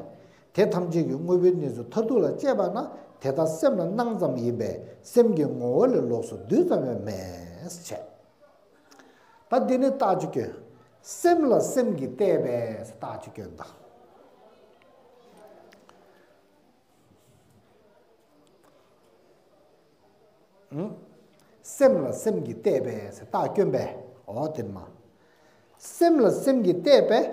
དེ་ཐམས་ཅད་ཀྱི་དངོས་པོའི་གནས་ཚུལ་མཐར་ཐུག་ལ་དཔྱད་པ་ན། དེ་དག་སེམས་ལ་སྣང་ཙམ་ཡིན་པས། སེམས་ཀྱི་ངོ་བོ་ལས་ལོགས་སུ་རྡུལ་ཙམ་ཡང་མེད་ཟེར་བྱས། ད་འདི་ནི་རྟགས་ཅིག་སྐྱོན། སེམས་ལ་སེམས་ཀྱིས་བལྟས་པས་ཟེར་རྟགས་ཅིག་སྐྱོན་དང་། ཨུམ། སེམས་ལ་སེམས་ཀྱིས་བལྟས་པས་ཟེར་རྟགས་སྐྱོན་པས། འོ་དེ་མ། སེམས་ལ་སེམས་ཀྱིས་བལྟས་པས།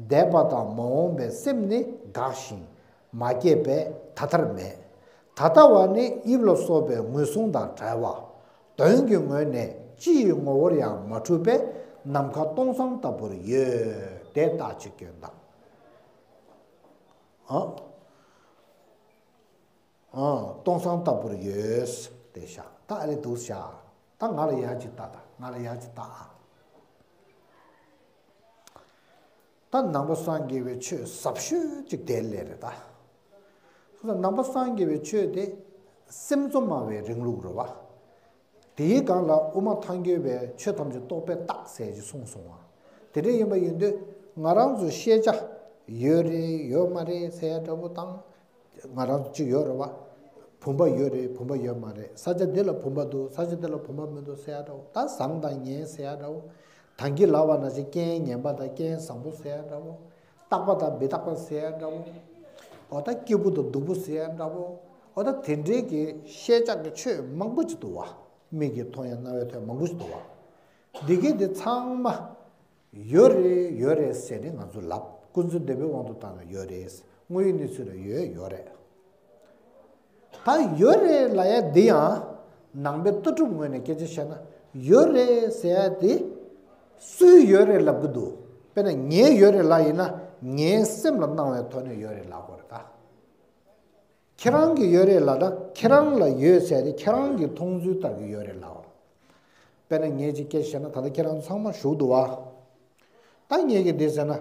འདས་པ་དང་མ་འོངས་པའི་སེམས་ནི་འགགས་ཤིང་མ་སྐྱེས་པས་ད་ལྟར་མེད། ད་ལྟ་བ་ནི་དབྱིབས་ལ་སོགས་པའི་ངོས་བཟུང་དང་བྲལ་བ། དོན་གྱི་ངོས་ནས་སྤྱི་ཡི་ངོ་བོར་ཡང་མ་གྲུབ་པས། ནམ་མཁའ་སྟོང་སང་ལྟ་བུར་ཡོད། དེ་རྟགས་ཅིག་སྐྱོན་དང་། ཨ། ཨ་སྟོང་སང་ལྟ་བུར་ཡོད། དེ་བཞག། ད་ཨ་ལེ་འདུག་བཞག། ད་ང་ལ་ཡག་ཅིག་ལྟ། ད་ང་ལ་ཡག་ཅིག་ལྟ་ཨ། ད་ནང་པ་སངས་རྒྱས་པའི་ཆོས་ཟབ་ཤོས་ཅིག་དེ་ལས་རེད་ད། ནང་པ་སངས་རྒྱས་པའི་ཆོས་དེ་སེམས་གཙོ་སྨྲ་བའི་རིང་ལུགས་རེད་བ། དེའི་སྒང་ལ་དབུ་མ་ཐལ་འགྱུར་བའི་ཆོས་ཐམས་ཅད་རྟོག་པས་བརྟགས་ཟེར་གྱི་གསུངས་སོང་བ། དེ་འདྲ་ཡིན་པ་ཡིན་དུས་ང་རང་ཚོ་ཤེས་བྱ་ཡོད་རེད་ཡོད་མ་རེད་ཟེར་ཡ་འདྲ་པོ་དང་། ང་རང་ཚོ་གཅིག་ཡོད་རེད་བ། བུམ་པ་ཡོད་རེད། བུམ་པ་ཡོད་མ་རེད། ས་ཆ་འདི་ལ་བུམ་པ་འདུག། ས་ཆ་འདི་ལ་བུམ་པ་མི་འདུག་ཟེར་ཡ་འདྲ་པོ། ད་བཟང་དང་ངན་ཟེར་ཡ་འདྲ་པོ། ད་གིན་ལབ་པ་ནང་བཞིན་རྐྱེན་ངན་པ་དང་རྐྱེན་བཟང་པོ་ཟེར་ཡ་འདྲ་པོ། རྟག་པ་དང་མི་རྟག་པ་ཟེར་ཡ་འདྲ་པོ། འོ་ད་སྐྱིད་པོ་དང་སྡུག་པོ་ཟེར་ཡ་འདྲ་པོ། འོ་ད་དེ་འདྲའི་གི་ཤེས་བྱ་གི་ཆོས་མང་པོ་ཅིག་འདུག་བ། མིག་གིས་མཐོང་ཡ་རྣ་བས་ཐོས་ཡ་མང་པོ་ཅིག་འདུག་བ། འདི་གའི་འདི་ཚང་མ་ཡོད་རེད་ཡོད་རེད་ཟེར་ནས་ང་ཚོ་ལབ། ཀུན་རྫོབ་བདེན་པའི་དབང་དུ་བཏང་ན་ཡོད་རེད། དངོས་ཡོད་གནས་ཚུལ་ལ་ཡོད་ཡོད་རེད། ད་ཡོད་རེད་ལབ་ཡ་འདི་ཡང་ནང་པའི་ལྟ་གྲུབ་ངོས་ནས་སྐད་ཆ་བཤད་ན། ཡོད་རེད་ཟེར་ཡ་དེ་སུས་ཡོད་རེད་ལབ་གི་འདུག། དཔེར་ན་ངས་ཡོད་རེད་ལབ་ཡིན་ན། ངའི་སེམས་ལ་སྣང་བའི་ཐོག་ནས་ཡོད་རེད་ལབ་དགོས་རེད་ད། ཁྱེད་རང་གིས་ཡོད་རེད་ལབ་ན། ཁྱེད་རང་ལ་ཡོད་ཟེར་ཏེ་ཁྱེད་རང་གི་མཐོང་ཚུལ་ལྟར་གྱི་ཡོད་རེད་ལབ། དཔེར་ན་ངས་ཅིག་སྐད་བཤད་ན། ད་ལྟ་ཁྱེད་རང་ཚོ་ཚང་མ་བཞུགས་འདུག་བ། ད་ངས་ཀྱིས་འདི་ཟེར་ན།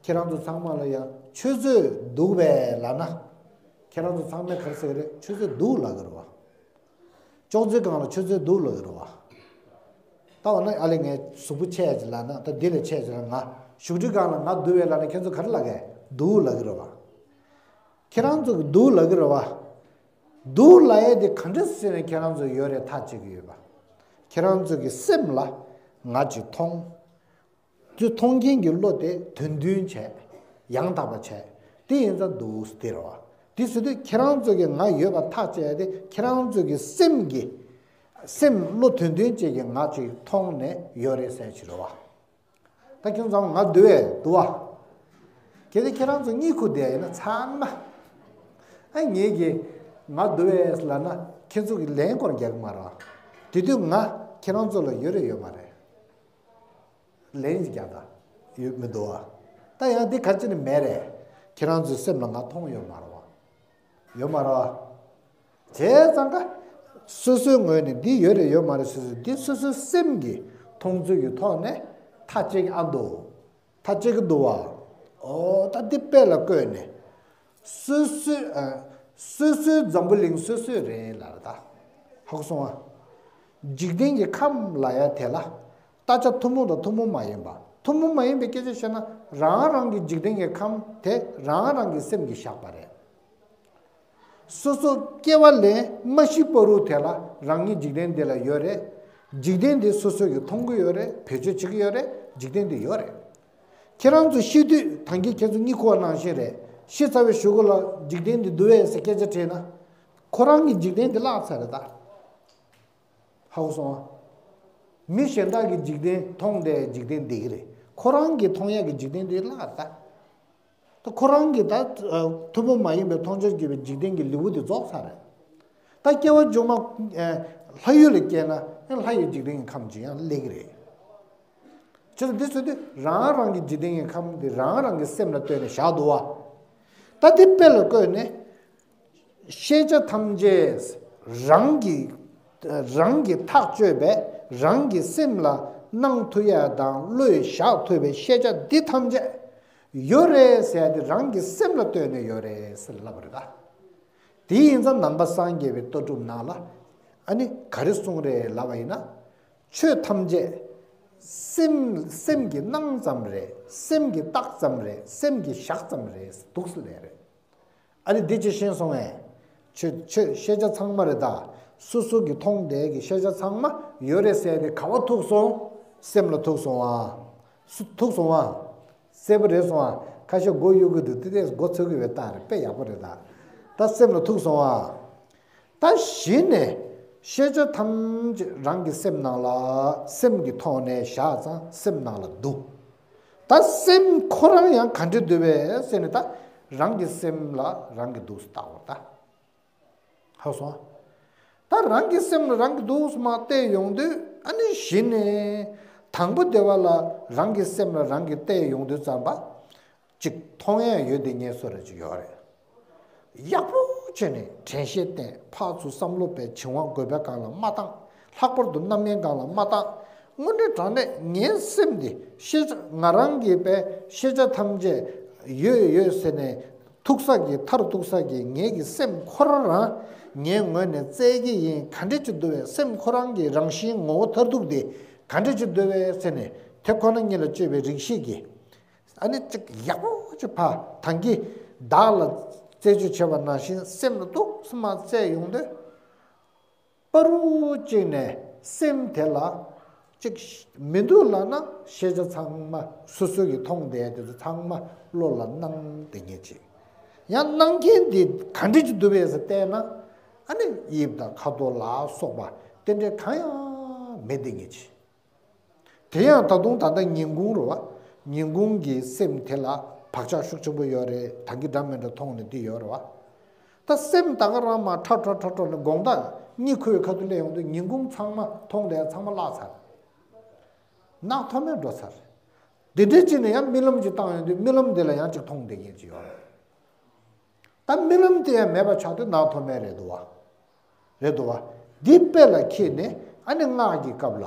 ཁྱེད་རང་ཚོ་ཚང་མ་ལ་ཡང་ཆུ་ཚོད་འདུག་པས་ལབ་ན། ཁྱེད་རང་ཚོ་ཚང་མས་ག་རེ་ཟེར་གི་རེད། ཆུ་ཚོད་འདུག་ལབ་གི་རེད་བ། ཅོག་ཙེ་སྒང་ལ་ཆུ་ཚོད་འདུག་ལབ་གི་རེད་བ། ད་འོ་ན་ཨ་ལེ་ངས་གཟུགས་པོ་ཆེ་ཡ་ཅིག་ལབ་ན། ད་འདི་ལས་ཆེ་ཡ་ཅིག་ལབ། ང་བཞུགས་ཁྲི་སྒང་ལ་ང་འདུག་པས་ལབ་ན་ཁྱེད་ཚོ་ག་རེ་ལབ་གི། འདུག་ལབ་གི་རེད་བ། ཁྱེད་རང་ཚོ་གིས་འདུག་ལབ་གི་རེད་བ། འདུག་ལབ་ཡས་དེ་ག་འདྲ་ཟེར་ནས་ཁྱེད་རང་ཚོ་ཡོད་རེད་ཐག་བཅད་ཀྱི་ཡོད་པ། ཁྱེད་རང་ཚོ་གི་སེམས་ལ་ང་ཅིག་མཐོང་། དེ་མཐོང་མཁན་གྱི་བློ་དེ་དོན་མཐུན་བྱས། ཡང་དག་པ་བྱས། དེ་ཡིན་ཙང་འདུག་ཟེར་དེ་རེད་བ། དེ་ཟེར་དུས་ཁྱེད་རང་ཚོ་གིས་ང་ཡོད་པ་ཐག་བཅད་ཡས་དེ་ཁྱེད་རང་ཚོ་གི་སེམས་ཀྱི། སེམས་བློ་དོན་མཐུན་བཅས་ཀྱིས་ང་ཅིག་མཐོང་ནས་ཡོད་རེད་ཟེར་ཅིག་རེད་བ། ད་ཁྱེད་ཚོ་ང་འདུག་པས་འདུག་པ། གལ་ཏེ་ཁྱེད་རང་ཚོ་གཉིད་ཁུག་བསྡད་ཡིན་ན་ཚང་མ། ཨ་ངེད་ཀྱིས་ང་འདུག་པས་ལབ་ན་ཁྱེད་ཚོ་གིས་ལན་སྐོར་རྒྱག་གི་མ་རེད་བ། དེ་དུས་ང་ཁྱེད་རང་ཚོ་ལ་ཡོད་རེད་ཡོད་མ་རེད། ལན་ཅིག་རྒྱག་ད། ཡོད་མི་འདུག་པ། ད་ཡང་འདི་ག་ཅི་ནས་མེད་རེད། ཁྱེད་རང་ཚོའི་སེམས་ལ་ང་མཐོང་ཡོད་མ་རེད་བ། ཡོད་མ་རེད་བ། བྱས་ཙང་ཀ། སོ་སོའི་ངོས་ནས་འདི་ཡོད་རེད་ཡོད་མ་རེད་ཟེར་ཟེར། འདི་སོ་སོའི་སེམས་ཀྱི་མཐོང་ཚུལ་གྱི་ཐོག་ནས་ཐག་བཅད་ཀྱི་ཨ་འདུག། ཐག་བཅད་ཀྱི་འདུག་བ། ཨོ་ད་འདི་དཔེ་ལ་བཀོད་ནས། སོ་སོའི་ཨ། སོ་སོའི་འཛམ་བུ་གླིང་སོ་སོའི་རེད་ལབ་རེད་ད། ཧ་གོ་སོང་ཨ། འཇིག་རྟེན་གྱི་ཁམས་ལབ་ཡ་དེ་ལ། བརྟག་བྱ་ཐུན་མོང་དང་ཐུན་མོང་མ་ཡིན་པ། ཐུན་མོང་མ་ཡིན་པའི་སྐད་ཆ་བཤད་ན། རང་རང་གི་འཇིག་རྟེན་གྱི་ཁམས་དེ་རང་རང་གི་སེམས་ཀྱིས་བཞག་པ་རེད། སོ་སོ་སྐྱེ་བ་ལེན་མ་ཤི་བར་དུ་དེ་ལ་རང་ཉིད་འཇིག་རྟེན་འདི་ལ་ཡོད་རེད། འཇིག་རྟེན་འདི་སོ་སོ་གིས་མཐོང་གི་ཡོད་རེད། བེད་སྤྱོད་བྱེད་ཀྱི་ཡོད་རེད། འཇིག་རྟེན་འདི་ཡོད་རེད། ཁྱེད་རང་ཚོ་ཤི་དུས་ད་གིན་ཁྱེད་ཚོ་གཉིད་ཁུག་པ་ནང་བཞིན་རེད། ཤི་ཚར་བའི་གཞུག་གུ་ལ་འཇིག་རྟེན་འདི་འདུག་གས་ཟེར་སྐད་ཆ་དྲིས་ན། ཁོ་རང་གིས་འཇིག་རྟེན་འདི་བརླག་ཚར་རེད་ད། ཧ་གོ་སོང་ཨ། མི་གཞན་དག་གིས་འཇིག་རྟེན་མཐོང་བསྡད་འཇིག་རྟེན་འདི་གི་རེད། ཁོ་རང་གིས་མཐོང་ཡག་གི་འཇིག་རྟེན་འདི་བརླག་རེད་ད། ད་ཁོ་རང་གིས་ད་ཐུན་མོང་མ་ཡིན་པའི་མཐོང་ཆོས་བརྒྱུད་པའི་འཇིག་རྟེན་གྱི་ལེའུ་འདི་རྫོགས་ཚར་རེད། ད་སྐྱེ་བ་མཇུག་མ་ལྷ་ཡུལ་ལ་སྐྱེས་ན་ལྷ་ཡི་འཇིག་རྟེན་གྱི་ཁམས་ཅིག་ཡང་སླེབས་ཀྱི་རེད། བྱས་ཙང་འདི་ཚོ་དུས་རང་རང་གི་འཇིག་རྟེན་གྱི་ཁམས་འདི་རང་རང་གི་སེམས་ལ་ལྟོས་ནས་བཞག་འདུག་བ། ད་འདི་དཔེ་ལ་བཀོད་ནས། ཤེས་བྱ་ཐམས་ཅད་རང་གི་རང་གི་ཐག་གཅོད་པས་རང་གི་སེམས་ལ་སྣང་ཐུབ་ཡ་དང་བློས་བཞག་ཐུབ་པའི་ཤེས་བྱ་འདི་ཐམས་ཅད་ཡོད་རེད་ཟེར་ཡ་དེ་རང་གི་སེམས་ལ་ལྟོས་ནས་ཡོད་རེད་ཟེར་ལབ་པ་རེད་ད། དེ་ཡིན་ཙང་ནང་པ་སངས་རྒྱས་པའི་ལྟ་གྲུབ་ནང་ལ་ཨ་ནི་ག་རེ་གསུངས་རེད་ལབ་པ་ཡིན་ན། ཆོས་ཐམས་ཅད་སེམས་སེམས་ཀྱིས་སྣང་ཙམ་རེད། སེམས་ཀྱིས་བཏགས་ཙམ་རེད། སེམས་ཀྱིས་བཞག་ཙམ་རེད་འདུག་ཟེར་ལབ་རེད། ཨ་ནི་འདི་ཅི་ཤེས་སོང་ངས། ཆོས་ཆོས་ཤེས་བྱ་ཚང་མ་རེད་ད། སོ་སོ་གིས་མཐོང་བསྡད་ཀྱི་ཤེས་བྱ་ཚང་མ་ཡོད་རེད་ཟེར་ཏེ་ག་བ་ཐུག་སོང་། སེམས་ལ་ཐུག་སོང་ཨ། སུ་ཐུག་སོང་ཨ། གསལ་པོ་རེད་སོང་ཨ། ཁ་ཤས་མགོ་གཡུག་གི་འདུག་དེ་དེས་མགོ་ཚོས་ཀྱི་བའི་རྟགས་རེད། དཔེ་ཡག་པོ་རེད་ད། ད་སེམས་ལ་ཐུག་སོང་ཨ། ད་གཞི་ནས་ཤེས་བྱ་ཐམས་ཅད་རང་གི་སེམས་ནང་ལ་སེམས་ཀྱི་ཐོག་ནས་བཞག་ཙང་སེམས་ནང་ལ་འདུག་ད་སེམས་ཁོ་རང་ཡང་ག་འདྲ་འདུག་པས་ཟེར་ནས་ད་རང་གི་སེམས་ལ་རང་གིས་འདུག་སེ་བལྟ་བར་ད། ཧ་སོང་། ད་རང་གི་སེམས་ལ་རང་གིས་འདུག་སེ་མར་བལྟས་ཡོང་དུས་ཨ་ནི་གཞི་ནས་དང་པོ་དེ་བ་ལ་རང་གི་སེམས་ལ་རང་གིས་བལྟས་ཡོང་དུས་ཙམ་པ། གཅིག་མཐོང་ཡས་ཡོད་དེ་ངས་སུ་རེ་ཅིག་ཡོད་རེད། ཡག་པོ་བྱས་ནས་དྲན་ཤེས་བསྟེན། ཕར་ཚུར་བསམ་བློ་བས་བྱིང་བ་རྒོད་པའི་སྒང་ལ་མ་བཏང་། ལྷག་པར་དུ་རྣམ་གཡེང་སྒང་ལ་མ་བཏང་། དངོས་འབྲེལ་དྲང་གནས་ངའི་སེམས་འདི་ཤེས་བྱ་ང་རང་གིས་པའི་ཤེས་བྱ་ཐམས་ཅད་ཡོད་ཡོད་ཟེར་ནས་ཐུག་ས་གི་མཐར་ཐུག་ས་གི་ངེད་ཀྱི་སེམས་ཁོ་རང་རང་ངའི་ངོས་ནས་བཙལ་གྱི་ཡིན། ག་འདྲ་ཅིག་འདུག་བས་སེམས་ཁོ་རང་གི་རང་བཞིན་ངོ་བོ་མཐར་ཐུག་དེ་ག་འདྲ་ཅིག་འདུག་བས་ཟེར་ནས་དེ་ཁོ་ན་ཉིད་ལ་དཔྱོད་པའི་རིགས་ཤིག་གིས། ཨ་ནི་གཅིག་ཡག་པོ་ཅིག་ཕ་ཐང་གི་བདག་ལ་རྩད་གཅོད་བྱས་པ་ནང་བཞིན་སེམས་ལ་ཏོག་ཙམ་མ་བཙལ་ཡོང་དུས། པ་རུ་གཅིག་ནས་སེམས་དེ་ལ་གཅིག་མི་འདུག་ལབ་ན་ཤེས་བྱ་ཚང་མ་སོ་སོ་གིས་མཐོང་བསྡད་དེ་ཚོ་ཚང་མ་བློ་ལ་སྣང་བསྡད་ངེས་ཅིག་ཡང་སྣང་མཁན་འདི་ག་འདྲ་ཅིག་འདུག་བས་ཟེར་བལྟས་ན། ཨ་ནི་དབྱིབས་དང་ཁ་དོག་ལ་སོགས་པ་དེ་འདྲའི་གང་ཡང་མེད་བསྡད་ངེས་ཅིག་དེ་ཡང་ད་དུང་ད་ལྟ་ཉིན་གུང་རེད་བ། ཉིན་གུང་གི་སེམས་དེ་ལ་བག་ཆགས་ཤུགས་ཆེན་པོ་ཡོད་རེད། ད་གིན་འདྲ་མི་འདྲ་མཐོང་ནས་འདི་ཡོད་རེད་བ། ད་སེམས་ད་ག་རང་མ་ཁྲ་ཁྲ་ཁྲ་ཁྲ་ནས་དགོང་དག་གཉིད་ཁུག་པའི་ཁ་ཐུག་སླེབས་ཡོང་དུས་ཉིན་གུང་ཚང་མ་མཐོང་དེ་ཚང་མ་བརླག་ཚར། ནག་ཐོམ་མེ་འགྲོ་ཚར། འདི་འདྲའི་ཅིག་ནས་ཡང་རྨི་ལམ་ཅིག་བཏང་ཡོང་དུས་རྨི་ལམ་འདི་ལ་ཡང་ཅིག་མཐོང་བསྡད་མཁན་ཅིག་ཡོད་རེད། ད་རྨི་ལམ་དེ་ཡང་མེད་པ་ཆགས་དུས་ནག་ཐོམ་མེ་རེད་འདུག་བ། རེད་འདུག་བ། འདི་དཔེ་ལ་ཁྱེར་ནས་ཨ་ནི་སྔགས་ཀྱི་སྐབས་ལ་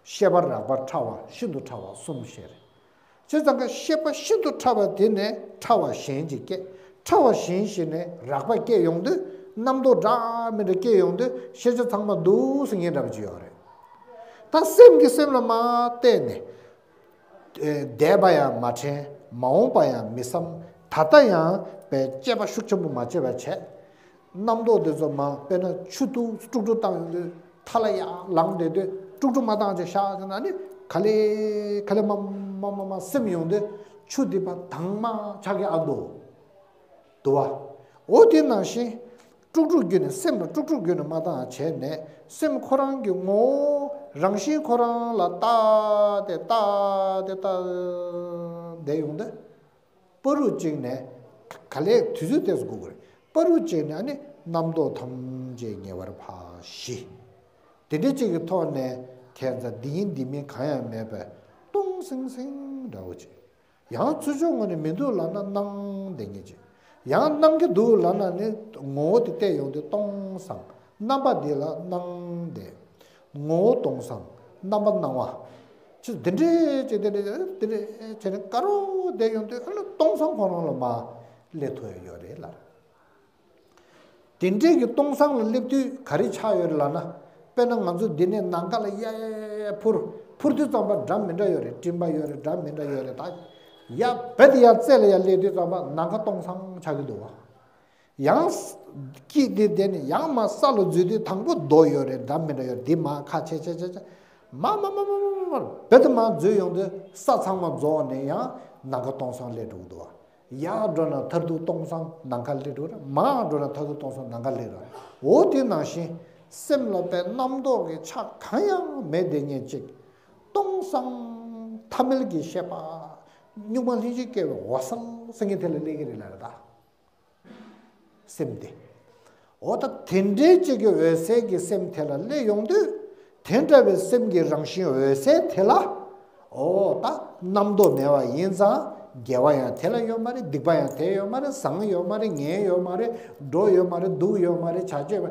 ཤེས་པ་རགས་པ་ཕྲ་བ་ཤིན་ཏུ་ཕྲ་བ་གསུམ་བཤད་རེད། བྱས་ཙང་ཀ་ཤེས་པ་ཤིན་ཏུ་ཕྲ་བ་དེ་ནས་ཕྲ་བ་གཞན་ཅིག་སྐྱེ། ཕྲ་བ་གཞན་ཞིག་ནས་རགས་པ་སྐྱེ་ཡོང་དུས་རྣམ་རྟོག་འདྲ་མི་འདྲ་སྐྱེ་ཡོང་དུས་ཤེས་བྱ་ཚང་མ་འདུག་སེ་ངེས་འདྲ་པོ་ཅིག་ཡོད་རེད། ད་སེམས་ཀྱིས་སེམས་ལ་མར་བལྟས་ནས། འདས་པ་ཡང་མ་དྲན། མ་འོངས་པ་ཡང་མི་བསམ། ད་ལྟ་ཡང་པའི་དཔྱད་པ་ཤུགས་ཆེན་པོ་མ་བྱས་པ་བྱས། རྣམ་རྟོག་དེ་ཚོ་མ་དཔེར་ན་ཆུ་འདུག་དཀྲུག་དཀྲུག་བཏང་ཡོང་དུས་མཐའ་ལ་ཡར་ལངས་བསྡད་དུས་དཀྲུག་དཀྲུག་མ་བཏང་བྱས་བཞག་ཟེར་ན་ནི་ག་ལེ་ག་ལེ་མ་མ་མ་མ་སིམ་ཡོང་དུས་ཆུ་འདི་པ་དྭངས་མ་ཆགས་ཀྱི་ཨ་འདུག་འདུག་བ། འོ་དེ་ནང་བཞིན། དཀྲུག་དཀྲུག་བརྒྱུད་ནས་སེམས་ལ་དཀྲུག་དཀྲུག་བརྒྱུད་ནས་མ་བཏང་བྱས་ནས་སེམས་ཁོ་རང་གི་ངོ་བོ་རང་བཞིན་ཁོ་རང་ལ་བལྟ་སྟེ་བལྟ་སྟེ་བལྟ་བསྡད་ཡོང་དུས། པ་རུ་གཅིག་ནས་ག་ལས་དུས་ཚོད་ཏོག་ཙམ་སྒུག་དགོས་རེད། པ་རུ་གཅིག་ནས་ཨ་ནི་རྣམ་རྟོག་ཐམས་ཅད་ཉེ་བར་ཕར་ཞི། དེ་འདྲ་གཅིག་གི་ཐོག་ནས་ཁྱད་མཚར་འདི་ཡིན་འདི་མིན་གང་ཡང་མེད་པའི་སྟོང་སིང་སིང་འདྲ་བོ་ཅིག་ཡང་ཚུར་ཕྱོགས་ངོས་ནས་མི་འདུག་ལབ་ན་སྣང་བསྡད་ངེས་ཅིག་ཡང་སྣང་གི་འདུག་ལབ་ན་ནི་ངོ་བོ་དེ་བལྟས་ཡོང་དུས་སྟོང་སང་རྣམ་པ་འདི་ལ་སྣང་བསྡད། ངོ་བོ་སྟོང་སང་རྣམ་པ་སྣང་བ། ཅི་འདི་འདྲས་ཅི་འདི་འདྲས་འདི་འདྲས་བྱས་ནས་དཀར་པོ་བསྡད་ཡོང་དུས་ཨ་ལ་སྟོང་སང་ཁོ་རང་ལ་མར་སླེབས་ཐུབ་ཡ་ཡོད་རེད་ལབ། དེ་འདྲས་ཀྱི་སྟོང་སང་ལ་སླེབས་དུས་ག་རེ་ཆགས་ཡོད་རེད་ལབ་ན། དཔེར་ན་ང་ཚོ་འདི་ནས་ནམ་མཁའ་ལ་ཡར་འཕུར། འཕུར་དུས་ཙམ་པ་འདྲ་མི་འདྲ་ཡོད་རེད། སྤྲིན་པ་ཡོད་རེད། འདྲ་མི་འདྲ་ཡོད་རེད་ད། ཡར་རྦད་དེ་ཡར་རྩེ་ལ་ཡར་སླེབས་དུས་ཙམ་པ་ནམ་མཁའ་སྟོང་སང་ཆགས་ཀྱི་འདུག་བ། ཡང་། སྐྱིད་དེ་དེ་ནི་ཡང་མ་ས་ལ་འཛུལ་དུས་དང་པོ་རྡོ་ཡོད་རེད། འདྲ་མི་འདྲ་ཡོད་རེད། འདི་མ་ཁ་ཆེ་ཆེ་ཆེ་ཆེ། མ་མ་མ་མ་མ་མ་རྦད་དེ་མ་འཛུལ་ཡོང་དུས་ས་ཚང་མ་རྫོགས་ནས་ཡང་ནམ་མཁའ་སྟོང་སང་སླེབས་འགྲོ་གི་འདུག་བ། ཡར་འགྲོ་ན་མཐར་ཐུག་སྟོང་སང་ནམ་མཁའ་སླེབས་འགྲོ་རེད། མར་འགྲོ་ན་མཐར་ཐུག་སྟོང་སང་ནམ་མཁའ་སླེབས་རེད། འོ་དེ་ནང་བཞིན་སེམས་ལ་དཔེ་རྣམ་རྟོག་གི་ཆ་གང་ཡང་མེད་དེ་ཉིད་ཅིག་སྟོང་སང་ཐ་མལ་གྱི་ཤེས་པ། གཉུག་མ་ལྷན་ཅིག་སྐྱེས་པའི་འོད་གསལ་ཟེར་མཁན་དེ་ལ་སླེབས་ཀྱི་རེད་ལབ་རེད་ད། སེམས་དེ། འོ་ད་དེ་འདྲའི་ཅིག་གི་འོད་གསལ་གྱི་སེམས་དེ་ལ་སླེབས་ཡོང་དུས། དེ་འདྲ་བའི་སེམས་ཀྱི་རང་བཞིན་འོད་གསལ་དེ་ལ། འོ་ད་རྣམ་རྟོག་མེད་པ་ཡིན་ཙང་། དགེ་བ་ཡང་དེ་ལ་ཡོད་མ་རེད། སྡིག་པ་ཡང་དེ་ཡོད་མ་རེད། བཟང་ཡོད་མ་རེད། ངན་ཡོད་མ་རེད། འགྲོ་ཡོད་མ་རེད། སྡུག་ཡོད་མ་རེད། བྱ་སྤྱོད་མ་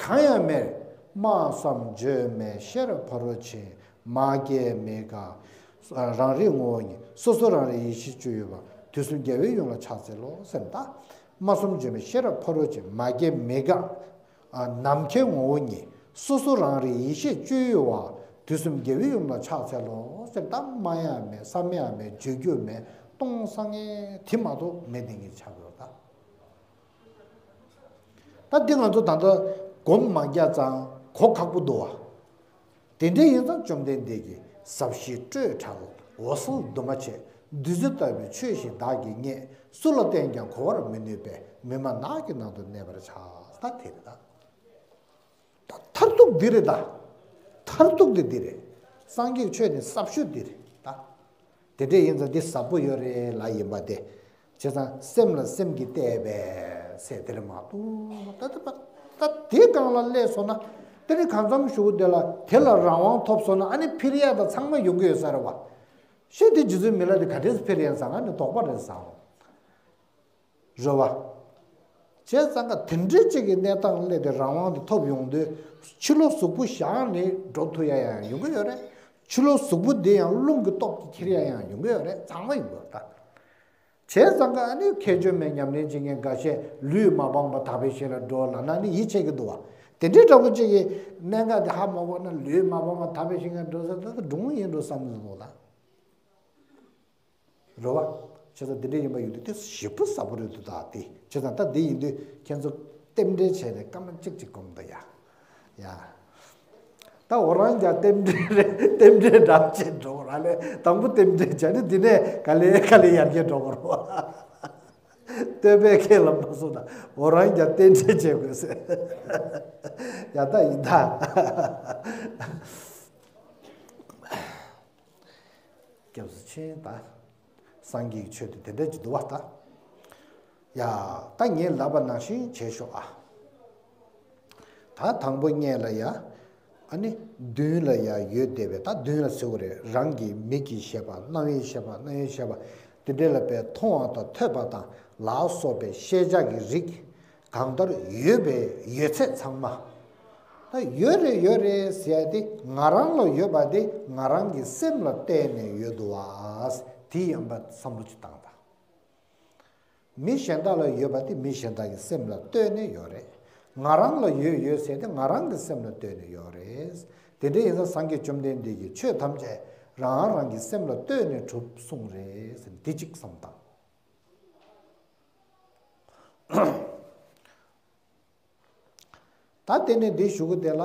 གང་ཡང་མེད། སྨྲ་བསམ་བརྗོད་མེད་ཤེས་རབ་ཕ་རོལ་ཕྱིན། མ་སྐྱེས་མི་འགག་རང་རིག་ངོ་བོ་ཉིད། སོ་སོ་རང་རིག་ཡེ་ཤེས་སྤྱོད་ཡུལ་བ། དུས་གསུམ་རྒྱལ་བའི་ཡུམ་ལ་ཕྱག་འཚལ་ལོ་ཟེར་ད། སྨྲ་བསམ་བརྗོད་མེད་ཤེས་རབ་ཕ་རོལ་ཕྱིན། མ་སྐྱེས་མི་འགག་ནམ་མཁའི་ངོ་བོ་ཉིད། སོ་སོ་རང་རིག་ཡེ་ཤེས་སྤྱོད་ཡུལ་བ། དུས་གསུམ་རྒྱལ་བའི་ཡུམ་ལ་ཕྱག་འཚལ་ལོ་ཟེར་ད། སྨྲ་ཡང་མེད། བསམ་ཡང་མེད། བརྗོད་རྒྱུ་མེད། སྟོང་སང་ངེ་དེ་མ་གཏོགས་མེད་དེ་ངེས་ཆགས་དགོས་ད། ད་འདི་ང་ཚོ་ད་ལྟ་སྒོམ་མ་རྒྱག་ཙང་གོ་ཁག་པོ་འདུག་བ། དེ་འདྲ་ཡིན་ཙང་བཅོམ་ལྡན་འདས་ཀྱིས་ཟབ་ཞི་སྤྲོས་བྲལ་འོད་གསལ་འདུས་མ་བྱས། བདུད་རྩི་ལྟ་བུའི་ཆོས་ཤིག་བདག་གིས་རྙེད། སུ་ལ་བསྟན་ཀྱང་གོ་བར་མི་ནུས་པས། མི་སྨྲ་ནགས་ཀྱི་ནང་དུ་གནས་པར་བྱ། ད་དེ་རེད་ད། ད་མཐར་ཐུག་འདི་རེད་ད། མཐར་ཐུག་དེ་འདི་རེད། སངས་རྒྱས་ཆོས་ནི་ཟབ་ཤོས་འདི་རེད་ད། དེ་འདྲ་ཡིན་ཙང་འདི་ཟབ་པོ་ཡོད་རེད་ལབ་ཡིན་པ་དེ། བྱས་ཙང་སེམས་ལ་སེམས་ཀྱིས་བལྟས་པས་ཟེར་དེ་རེད་མ་གཏོགས། ད་ལྟ་ད་དེ་སྒང་ལ་སླེབས་སོང་ན། དེ་ནི་གང་འཚམ་ཞུ་དེ་ལ་དེ་ལ་རང་དབང་ཐོབ་སོང་ན། ཨ་ནི་འཕེལ་ཡ་ད་ཚང་མ་ཡོང་གི་ཡོད་ས་རེད་བ། ཤེས་དེ་རྗེ་བཙུན་མི་ལ་དེ་ག་འདྲས་འཕེལ་ཡ་ཟེར་ན་ནི་དོགས་པ་རེད་ཟེར། རེད་བ། བྱས་ཙང་ཀ་དེ་འདྲའི་ཅིག་གི་གནས་སྟངས་སླེབས་ཏེ་རང་དབང་དེ་ཐོབ་ཡོང་དུས། ཕྱི་ལོགས་གཟུགས་པོ་བཞག་ནས་འགྲོ་ཐུབ་ཡ་ཡང་ཡོང་གི་ཡོད་རེད། ཕྱི་ལོགས་གཟུགས་པོ་དེ་ཡང་རླུང་གི་སྟོབས་ཀྱིས་འཁྱེར་ཡ་ཡང་ཡོང་གི་ཡོད་རེད། ཚང་མ་ཡོང་གི་ཡོད་རེད་ད། བྱས་ཙང་ཀ་ཨ་ནི་མཁས་བཙུན་མའི་ཉམས་ལེན་བྱེད་མཁན་འགའ་ཤས་ལུས་མ་སྤངས་པར་དག་པའི་ཞིང་ལ་འགྲོ་ལབ་ན་ནི་ཡིད་ཆེས་ཀྱི་འདུག་བ། དེ་འདྲའི་འདྲ་པོ་ཅིག་གི་གནད་འགག་དེ་ཧ་མ་གོ་ན། ལུས་མ་སྤངས་པར་དག་པའི་ཞིང་ལ་འགྲོ་ཟེར་ད་ད་སྒྲུང་ཡིན་འགྲོ་བསམ་གྱི་འདུག་ད། རེད་བ། བྱས་ཙང་འདི་འདྲ་ཡིན་པ་ཡིན་དུས་དེ་ཞེ་པོ་ཟབ་པོ་རེད་འདུག་ད་དེ། བྱས་ཙང་ད་འདི་ཡིན་དུས་ཁྱེད་ཚོ་རྟེན་འབྲེལ་བྱས་ནས་སྐར་མ་གཅིག་གཅིག་སྒོམ་ད་ཡ། ཡ། ད་འོ་རང་རྒྱ་རྟེན་འབྲེལ་རེད། རྟེན་འབྲེལ་འདྲ་བྱེད་འགྲོ་ར་ལས་དང་པོ་རྟེན་འབྲེལ་བྱས་ནས་འདི་ནས་ག་ལེ་ག་ལེ་ཡར་རྒྱས་འགྲོ་དགོས་རེད་བ། བསྟོད་པའི་ཁེ་ལ་མ་སོང་ད་འོ་རང་རྒྱ་རྟེན་འབྲེལ་བྱེད་དགོས་ཟེར། ཡ་ད་ཡིན་ད། སྐྱབས་སུ་མཆི་ད། སངས་རྒྱས་ཀྱི་ཆོས་དེ་དེ་འདྲ་ཅིག་འདུག་བ་ད། ཡ། ད་ངས་ལབ་པ་ནང་བཞིན་བྱེད་ཤོག་ཨ། ད་དང་པོ་ཉིད་ལ་ཡ། ཨ་ནི་མདུན་ལ་ཡ་ཡོད་བསྡད་པའི། ད་མདུན་ལ་ཟེར་བ་རེད། རང་གི་མིག་གི་ཤེས་པ། རྣ་བའི་ཤེས་པ། སྣའི་ཤེས་པ། དེ་འདྲ་ལ་དཔེ་མཐོང་བ་དང་ཐོས་པ་དང་ལ་སོགས་པའི་ཤེས་བྱ་གི་རིགས། གང་ལྟར་ཡོད་པའི་ཡོད་ཚད་ཚང་མ། ད་ཡོད་རེད་ཡོད་རེད་ཟེར་ཏེ་ང་རང་ལ་ཡོད་པ་དེ་ང་རང་གི་སེམས་ལ་བལྟས་ནས་ཡོད་འདུག་བ། དེ་ཡིན་པ་བསམ་བློ་ཅིག་བཏང་དང་། མི་གཞན་དག་ལ་ཡོད་པ་དེ་མི་གཞན་དག་གི་སེམས་ལ་ལྟོས་ནས་ཡོད་རེད། ང་རང་ལ་ཡོད་ཡོད་ཟེར་ཏེ་ང་རང་གི་སེམས་ལ་ལྟོས་ནས་ཡོད་རེད། དེ་འདྲ་ཡིན་ཙང་སངས་རྒྱས་བཅོམ་ལྡན་འདས་ཀྱིས་ཆོས་ཐམས་ཅད་རང་རང་གི་སེམས་ལ་ལྟོས་ནས་གྲུབ་གསུངས་རེད་ཟེར་འདི་གཅིག་བསམ་དང་། ད་དེ་ནས་འདི་ཞུ་གི་དེ་ལ།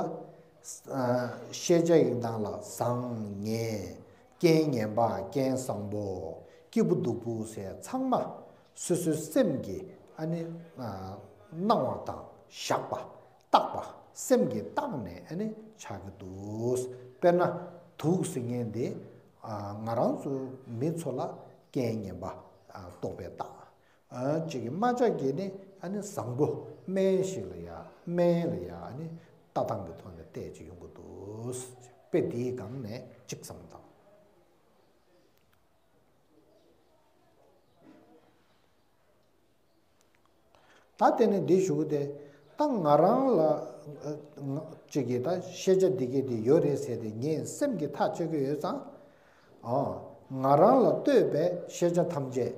ཤེས་བྱ་ཡི་ནང་ལ་བཟང་ངན། རྐྱེན་ངན་པ་རྐྱེན་བཟང་པོ། སྐྱིད་པོ་སྡུག་པོ་ཟེར་ཚང་མ་སོ་སོའི་སེམས་ཀྱི་ཨ་ནི་སྣང་བ་དང་བཞག་པ། བརྟག་པ། སེམས་ཀྱིས་བརྟགས་ནས་ཨ་ནི་ཆགས་ཀྱི་འདུག་དཔེར་ན་དུག་ཟེར་མཁན་དེ་ང་རང་ཚོ་མི་ཚོ་ལ་རྐྱེན་ངན་པ་རྟོག་པས་བརྟགས། ཨ་ཅིག་གི་རྨ་བྱ་གི་ནི་ཨ་ནི་བཟང་པོ་སྨན་ཞིག་ལ་ཡ་སྨན་ལ་ཡ་ཨ་ནི་ལྟ་སྟངས་ཀྱི་ཐོག་ནས་བལྟས་ཅིག་ཡོང་གི་འདུག་དཔེ་འདིའི་སྒང་ནས་གཅིག་བསམ་དང་། ད་དེ་ནི་འདི་ཞུ་གི་དེ། ད་ང་རང་ལ་ཅིག་གི་ད་ཤེས་བྱ་འདི་གས་དེ་ཡོད་རེད་ཟེར་ཏེ་ངས་སེམས་ཀྱིས་ཐག་གཅོད་ཀྱི་ཡོད་ཙང་། ཨོ། ང་རང་ལ་ལྟོས་པའི་ཤེས་བྱ་ཐམས་ཅད་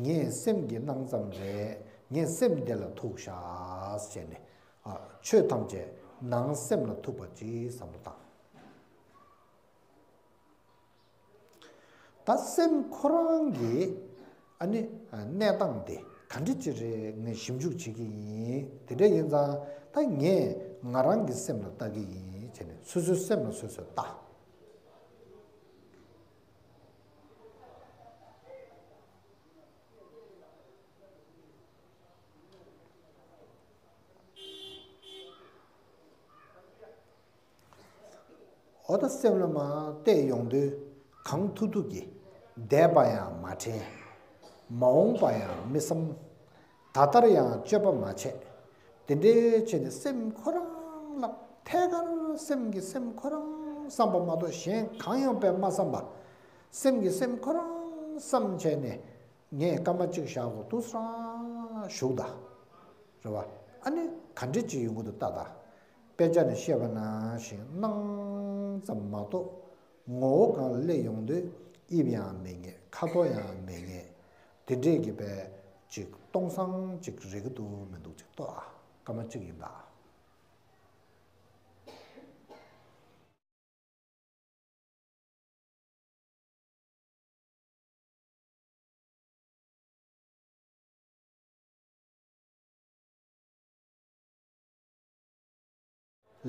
ངའི་སེམས་ཀྱི་སྣང་ཙམ་རེད། ངའི་སེམས་འདི་ལ་ཐུག་ཤག་ཟེར་ནས། ཨ། ཆོས་ཐམས་ཅད་ནང་སེམས་ལ་ཐུག་པ་ཅིག་བསམ་བློ་བཏང་། ད་སེམས་ཁོ་རང་གི་ཨ་ནི་གནས་སྟངས་དེ་ ག་འདྲ་ཅིག་རེད། ངས་ཞིབ་འཇུག་བྱེད་ཀྱི་ཡིན། དེ་འདྲ་ཡིན་ཙང་ད་ངས་ང་རང་གི་སེམས་ལ་ལྟ་གི་ཡིན་བྱས་ནས་སོ་སོའི་སེམས་ལ་སོ་སོས་ལྟ། འོ་ད་སེམས་ལ་མར་བལྟས་ཡོང་དུས་གང་ཐུབ་ཐུབ་ཀྱིས་འདས་པ་ཡང་མ་དྲན། མ་འོངས་པ་ཡང་མི་བསམ། ད་ལྟར་ཡང་དཔྱོད་པ་མ་བྱས། དེ་འདྲའི་བྱས་ནས་སེམས་ཁོ་རང་ལ་ཐད་ཀར་སེམས་ཀྱིས་སེམས་ཁོ་རང་བསམ་པ་མ་གཏོགས་གཞན་གང་ཡང་དཔེ་མ་བསམ་པ། སེམས་ཀྱིས་སེམས་ཁོ་རང་བསམ་བྱས་ནས་ངས་སྐར་མ་གཅིག་བཞག་གོ་འདུག་སེ་རང་བཞུགས་ད། རེད་བ། ཨ་ནི་ག་འདྲ་ཅིག་ཡོང་གི་འདུག་ལྟ་ད། དཔེ་ཆ་ནས་བཤད་པ་ནང་བཞིན་སྣང་ཙམ་མ་གཏོགས་ངོ་བོ་སྒང་ལ་སླེབས་ཡོང་དུས་དབྱིབས་ཡང་མེད་ངེས། ཁ་དོག་ཡང་མེད་ངེས། དེ་འདྲས་ཀྱི་བས་ཅིག་སྟོང་སང་ཅིག་རེག་གི་འདུག་མི་འདུག་ཅིག་ལྟོས་ཨ། སྐར་མ་གཅིག་ཡིན་ད།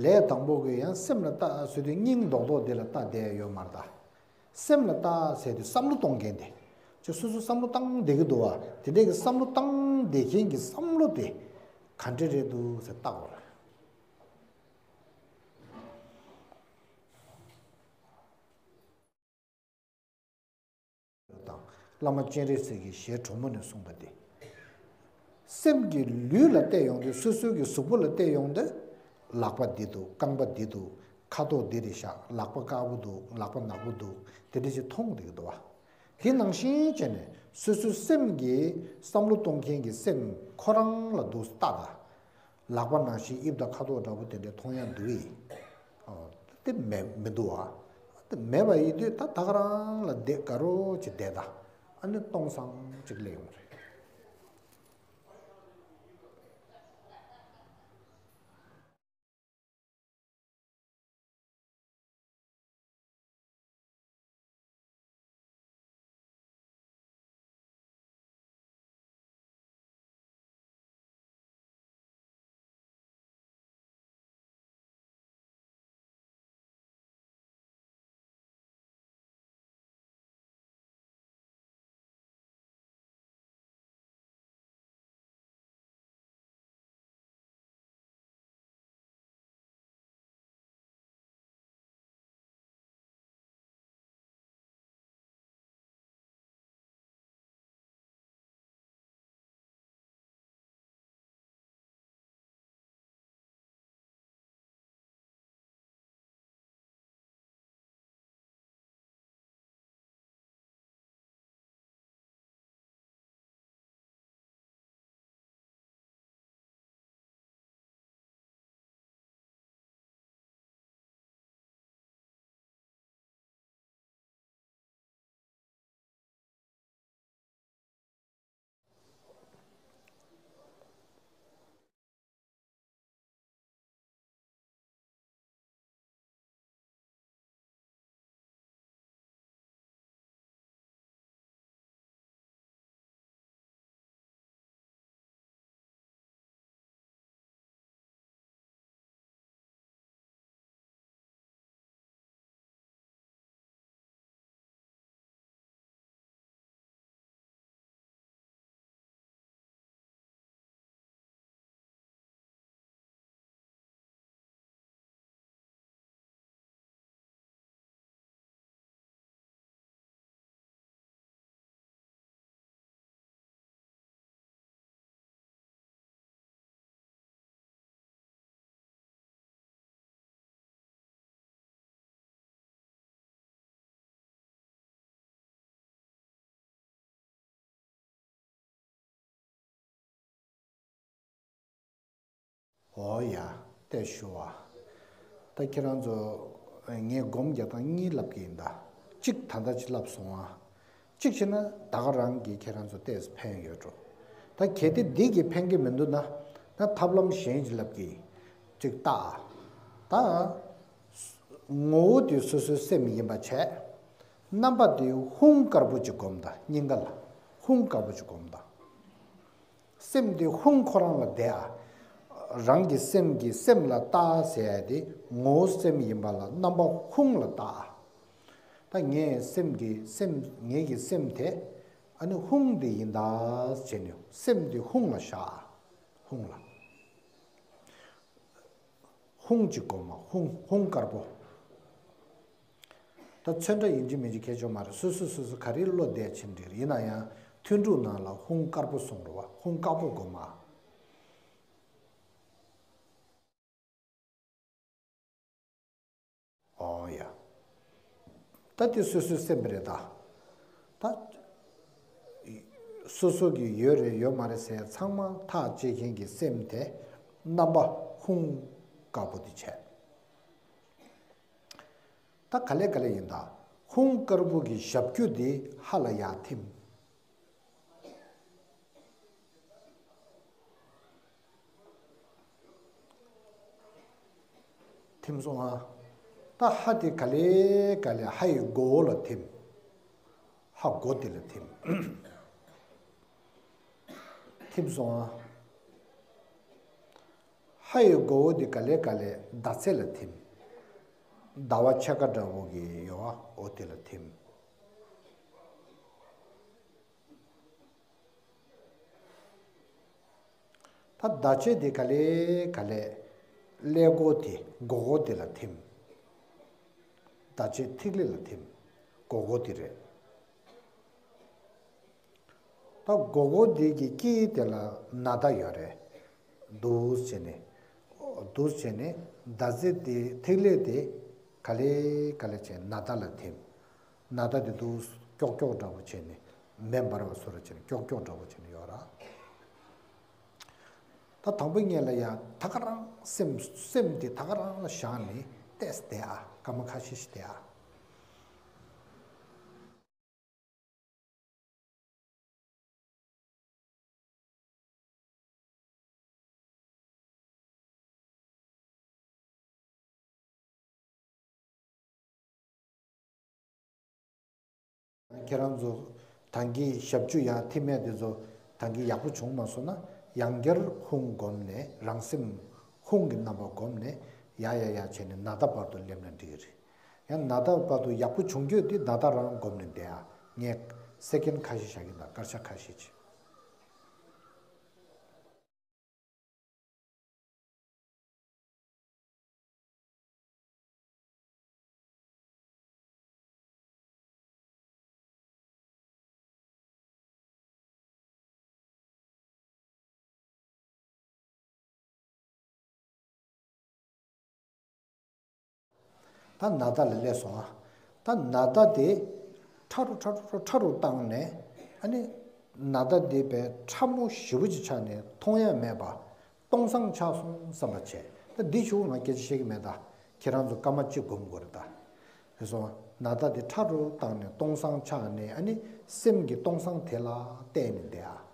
ལས་དང་པོ་གི་ཡང་སེམས་ལ་ལྟ་ཟེར་དུས་སྙིང་རྡོག་རྡོག་དེ་ལ་ལྟ་བསྡད་ཡོད་མ་རེད་ད། སེམས་ལ་ལྟ་ཟེར་དུས་བསམ་བློ་གཏོང་མཁན་དེ། ཅིག་སོ་སོ་བསམ་བློ་བཏང་བསྡད་ཀྱི་འདུག་བ། དེ་འདྲས་ཀྱི་བསམ་བློ་བཏང་བསྡད་མཁན་གྱི་བསམ་བློ་དེ་ག་འདྲས་རེད་འདུག་ཟེར་ལྟ་དགོས་རེད། དང་། བླ་མ་སྤྱན་རས་གཟིགས་ཀྱི་ཞལ་དྲོན་མོ་ནས་གསུངས་པ་སྟེ། སེམས་ཀྱི་ལུས་ལ་བལྟས་ཡོང་དུས་སོ་སོའི་གི་གཟུགས་པོ་ལ་བལྟས་ཡོང་དུས། ལག་པ་འདི་འདུག་རྐང་པ་འདི་འདུག་ཁ་དོག་འདི་རེད་ཤག་ལག་པ་དཀར་པོ་འདུག་ལག་པ་ནག་པོ་འདུག་དེ་འདྲ་ཞིག་མཐོང་བསྡད་ཀྱི་འདུག་བ། དེ་ནང་བཞིན་བྱས་ནས་སོ་སོའི་སེམས་ཀྱི་བསམ་བློ་གཏོང་མཁན་གྱི་སེམས་ཁོ་རང་ལ་འདུག་ལྟ་ད། ལག་པ་ནང་བཞིན་དབྱིབས་དང་ཁ་དོག་འདྲ་པོ་དེ་འདྲའི་མཐོང་ཡ་འདུག་ཨེ། ཨོ། དེ་མེད་མི་འདུག་ཨ། དེ་མེད་པ་ཡིན་དུས་ད་ད་ག་རང་ལ་བསྡད་དགའ་རོགས་ཅིག་བསྡད་ད། ཨ་ནི་སྟོང་སང་ཅིག་སླེབས་ཡོང་རེད། འོ་ཡ། ཏེ་ཞུ་བ། ད་ཁྱེད་རང་ཚོ། ངས་སྒོམ་རྒྱག་སྟངས་གཉིས་ལབ་ཀྱི་ཡིན་ད། གཅིག་ད་ལྟ་ཅིག་ལབ་སོང་ཨ། གཅིག་བྱས་ན་ད་ག་རང་གིས་ཁྱེད་རང་ཚོ་ཏོག་ཙམ་ཕན་ཡོད་འགྲོ། ད་གལ་ཏེ་འདི་གིས་ཕན་གྱི་མི་འདུག་ན། ད་ཐབས་ལམ་གཞན་ཅིག་ལབ་ཀྱི་ཡིན། གཅིག་ལྟ། ད་ངོ་བོ་དེ་སོ་སོའི་སེམས་ཡིན་པ་བྱས། རྣམ་པ་དེ་ཧཱུྃ་དཀར་པོ་ཅིག་སྒོམ་ད། སྙིང་ག་ལ་ཧཱུྃ་དཀར་པོ་ཅིག་སྒོམ་ད། སེམས་དེ་ཧཱུྃ་ཁོ་རང་ལ་བསྡད་ཨ། རང་གི་སེམས་ཀྱི་སེམས་ལ་བལྟ་ཟེར་ཡ་དེ་ངོ་བོ་སེམས་ཡིན་པ་ལ་རྣམ་པ་ཧཱུྃ་ལ་བལྟ་ཨ། ད་ངའི་སེམས་ཀྱི་སེམས་ངེད་ཀྱི་སེམས་དེ་ཨ་ནི་ཧཱུྃ་དེ་ཡིན་ད་བྱས་ནས་སེམས་དེ་ཧཱུྃ་ལ་བཞག་ཨ། ཧཱུྃ་ལ། ཧཱུྃ་གཅིག་དགོས་མ། ཧཱུྃ་ཧཱུྃ་དཀར་པོ། ད་ཚོན་ཁྲ་ཡིན་གཅིག་མིན་གཅིག་ཁྱད་ཆོས་མ་རེད། སོ་སོ་སོ་སོ་ག་རེ་བློ་བསྡད་ཕྱིན་འགྲིག་རེད། ཡིན་ན་ཡང་ཐུན་དྲུག་ནང་ལ་ཧཱུྃ་དཀར་པོ་གསུངས་རེད་བ། ཧཱུྃ་དཀར་པོ་དགོས་མ། ཨོ་ཡ། ད་དེ་སོ་སོའི་སེམས་རེད་ད། ད་སོ་སོ་གི་ཡོད་རེད་ཡོད་མ་རེད་ཟེར་ཚང་མ་ཐག་བཅད་མཁན་གྱི་སེམས་དེ་རྣམ་པ་ཧཱུྃ་དཀར་པོ་དེ་བྱས། ད་ག་ལེ་ག་ལེ་ཡིན་ད། ཧཱུྃ་དཀར་པོ་གི་ཞབས་ཀྱུ་དེ་ཧ་ལ་ཡར་ཐིམ། ཐིམ་སོང་ཨ། ད་ཧ་དེ་ག་ལེ་ག་ལེ་ཧ་ཡི་མགོ་བོ་ལ་ཐིམ། ཧ་མགོ་དེ་ལ་ཐིམ། ཐིམ་སོང་ཨ། ཧ་ཡི་མགོ་བོ་དེ་ག་ལེ་ག་ལེ་ཟླ་ཚེས་ལ་ཐིམ། ཟླ་བ་ཕྱེད་ཀ་འདྲ་བོ་གི་ཡོད་ཨ། འོ་དེ་ལ་ཐིམ། ད་ཟླ་ཕྱེད་དེ་ག་ལེ་ག་ལེ་ཀླད་ཀོར་དེ་སྒོར་སྒོར་དེ་ལ་ཐིམ། ཟླ་ཕྱེད་ཐིག་ལེ་ལ་ཐིམ། སྒོར་སྒོར་དེ་རེད། ད་སྒོར་སྒོར་དེ་གི་དཀྱིལ་དེ་ལ་ནཱ་ད་ཡོད་རེད། འདུག་བྱས་ནས། འདུག་བྱས་ནས་ཟླ་ཚེས་དེ་ཐིག་ལེ་དེ་ག་ལེ་ག་ལེ་བྱས་ནཱ་ད་ལ་ཐིམ། ནཱ་ད་དེ་འདུག་ཀྱོག་ཀྱོག་འདྲ་པོ་བྱས་ནས་མེ་འབར་བ་བཟོ་འདྲ་བྱས་ནས་ཀྱོག་ཀྱོག་འདྲ་པོ་བྱས་ནས་ཡོད་ར། ད་དང་པོ་ཉིད་ལ་ཡང་ད་ག་རང་སེམས་སེམས་དེ་ད་ག་རང་ལ་བཞག་ནས་ཏོག་ཙམ་བསྡད་ཨ། སྐར་མ་ཁ་ཤས་ཤིག་བསྡད་ཨ། ཁྱེད་རང་ཚོ་ད་གིན་ཞབས་ཀྱུ་ཡར་ཐིམ་ཡས་དེ་ཚོ་ད་གིན་ཡག་པོ་བྱུང་མ་སོང་ན་ཡང་བསྐྱར་ཧཱུྃ་བསྒོམས་ནས་རང་སེམས་ཧཱུྃ་གི་རྣམ་པ་བསྒོམས་ནས་ཡར་ཡར་ཡར་བྱས་ནས་ནཱ་ད་བར་དུ་སླེབས་ན་འགྲིག་གི་རེད། ཡང་ནཱ་ད་བར་དུ་ཡག་པོ་བྱུང་རྒྱུ་དེ་ནཱ་ད་རང་བསྒོམས་ནས་བསྡད་ཨ། ངས་སེ་ཀེན་ཁ་ཤས་བཞག་གི་འདུག་སྐར་ཆ་ཁ་ཤས་ཅིག་ད་ནཱ་ད་ལ་སླེབས་སོང་ཨ། ད་ནཱ་ད་དེ་ཕྲ་རུ་ཕྲ་རུ་ཕྲ་རུ་བཏང་ནས་ཨ་ནི་ནཱ་ད་དེ་བས་ཕྲ་མོ་ཞེ་པོ་ཅིག་ཆགས་ནས་མཐོང་ཡ་མེད་པ། སྟོང་སང་ཆགས་སོང་བསམ་པ་བྱས། ད་འདི་ཞུ་ང་སྐད་ཆ་བཤད་ཀྱི་མེད་ད། ཁྱེད་རང་ཚོ་སྐར་མ་གཅིག་སྒོམ་དགོས་རེད་ད། རེད་སོང་། ནཱ་ད་དེ་ཕྲ་རུ་བཏང་ནས་སྟོང་སང་ཆགས་ནས་ཨ་ནི་སེམས་ཀྱི་སྟོང་སང་དེ་ལ་བལྟས་ནས་བསྡད་ཨ།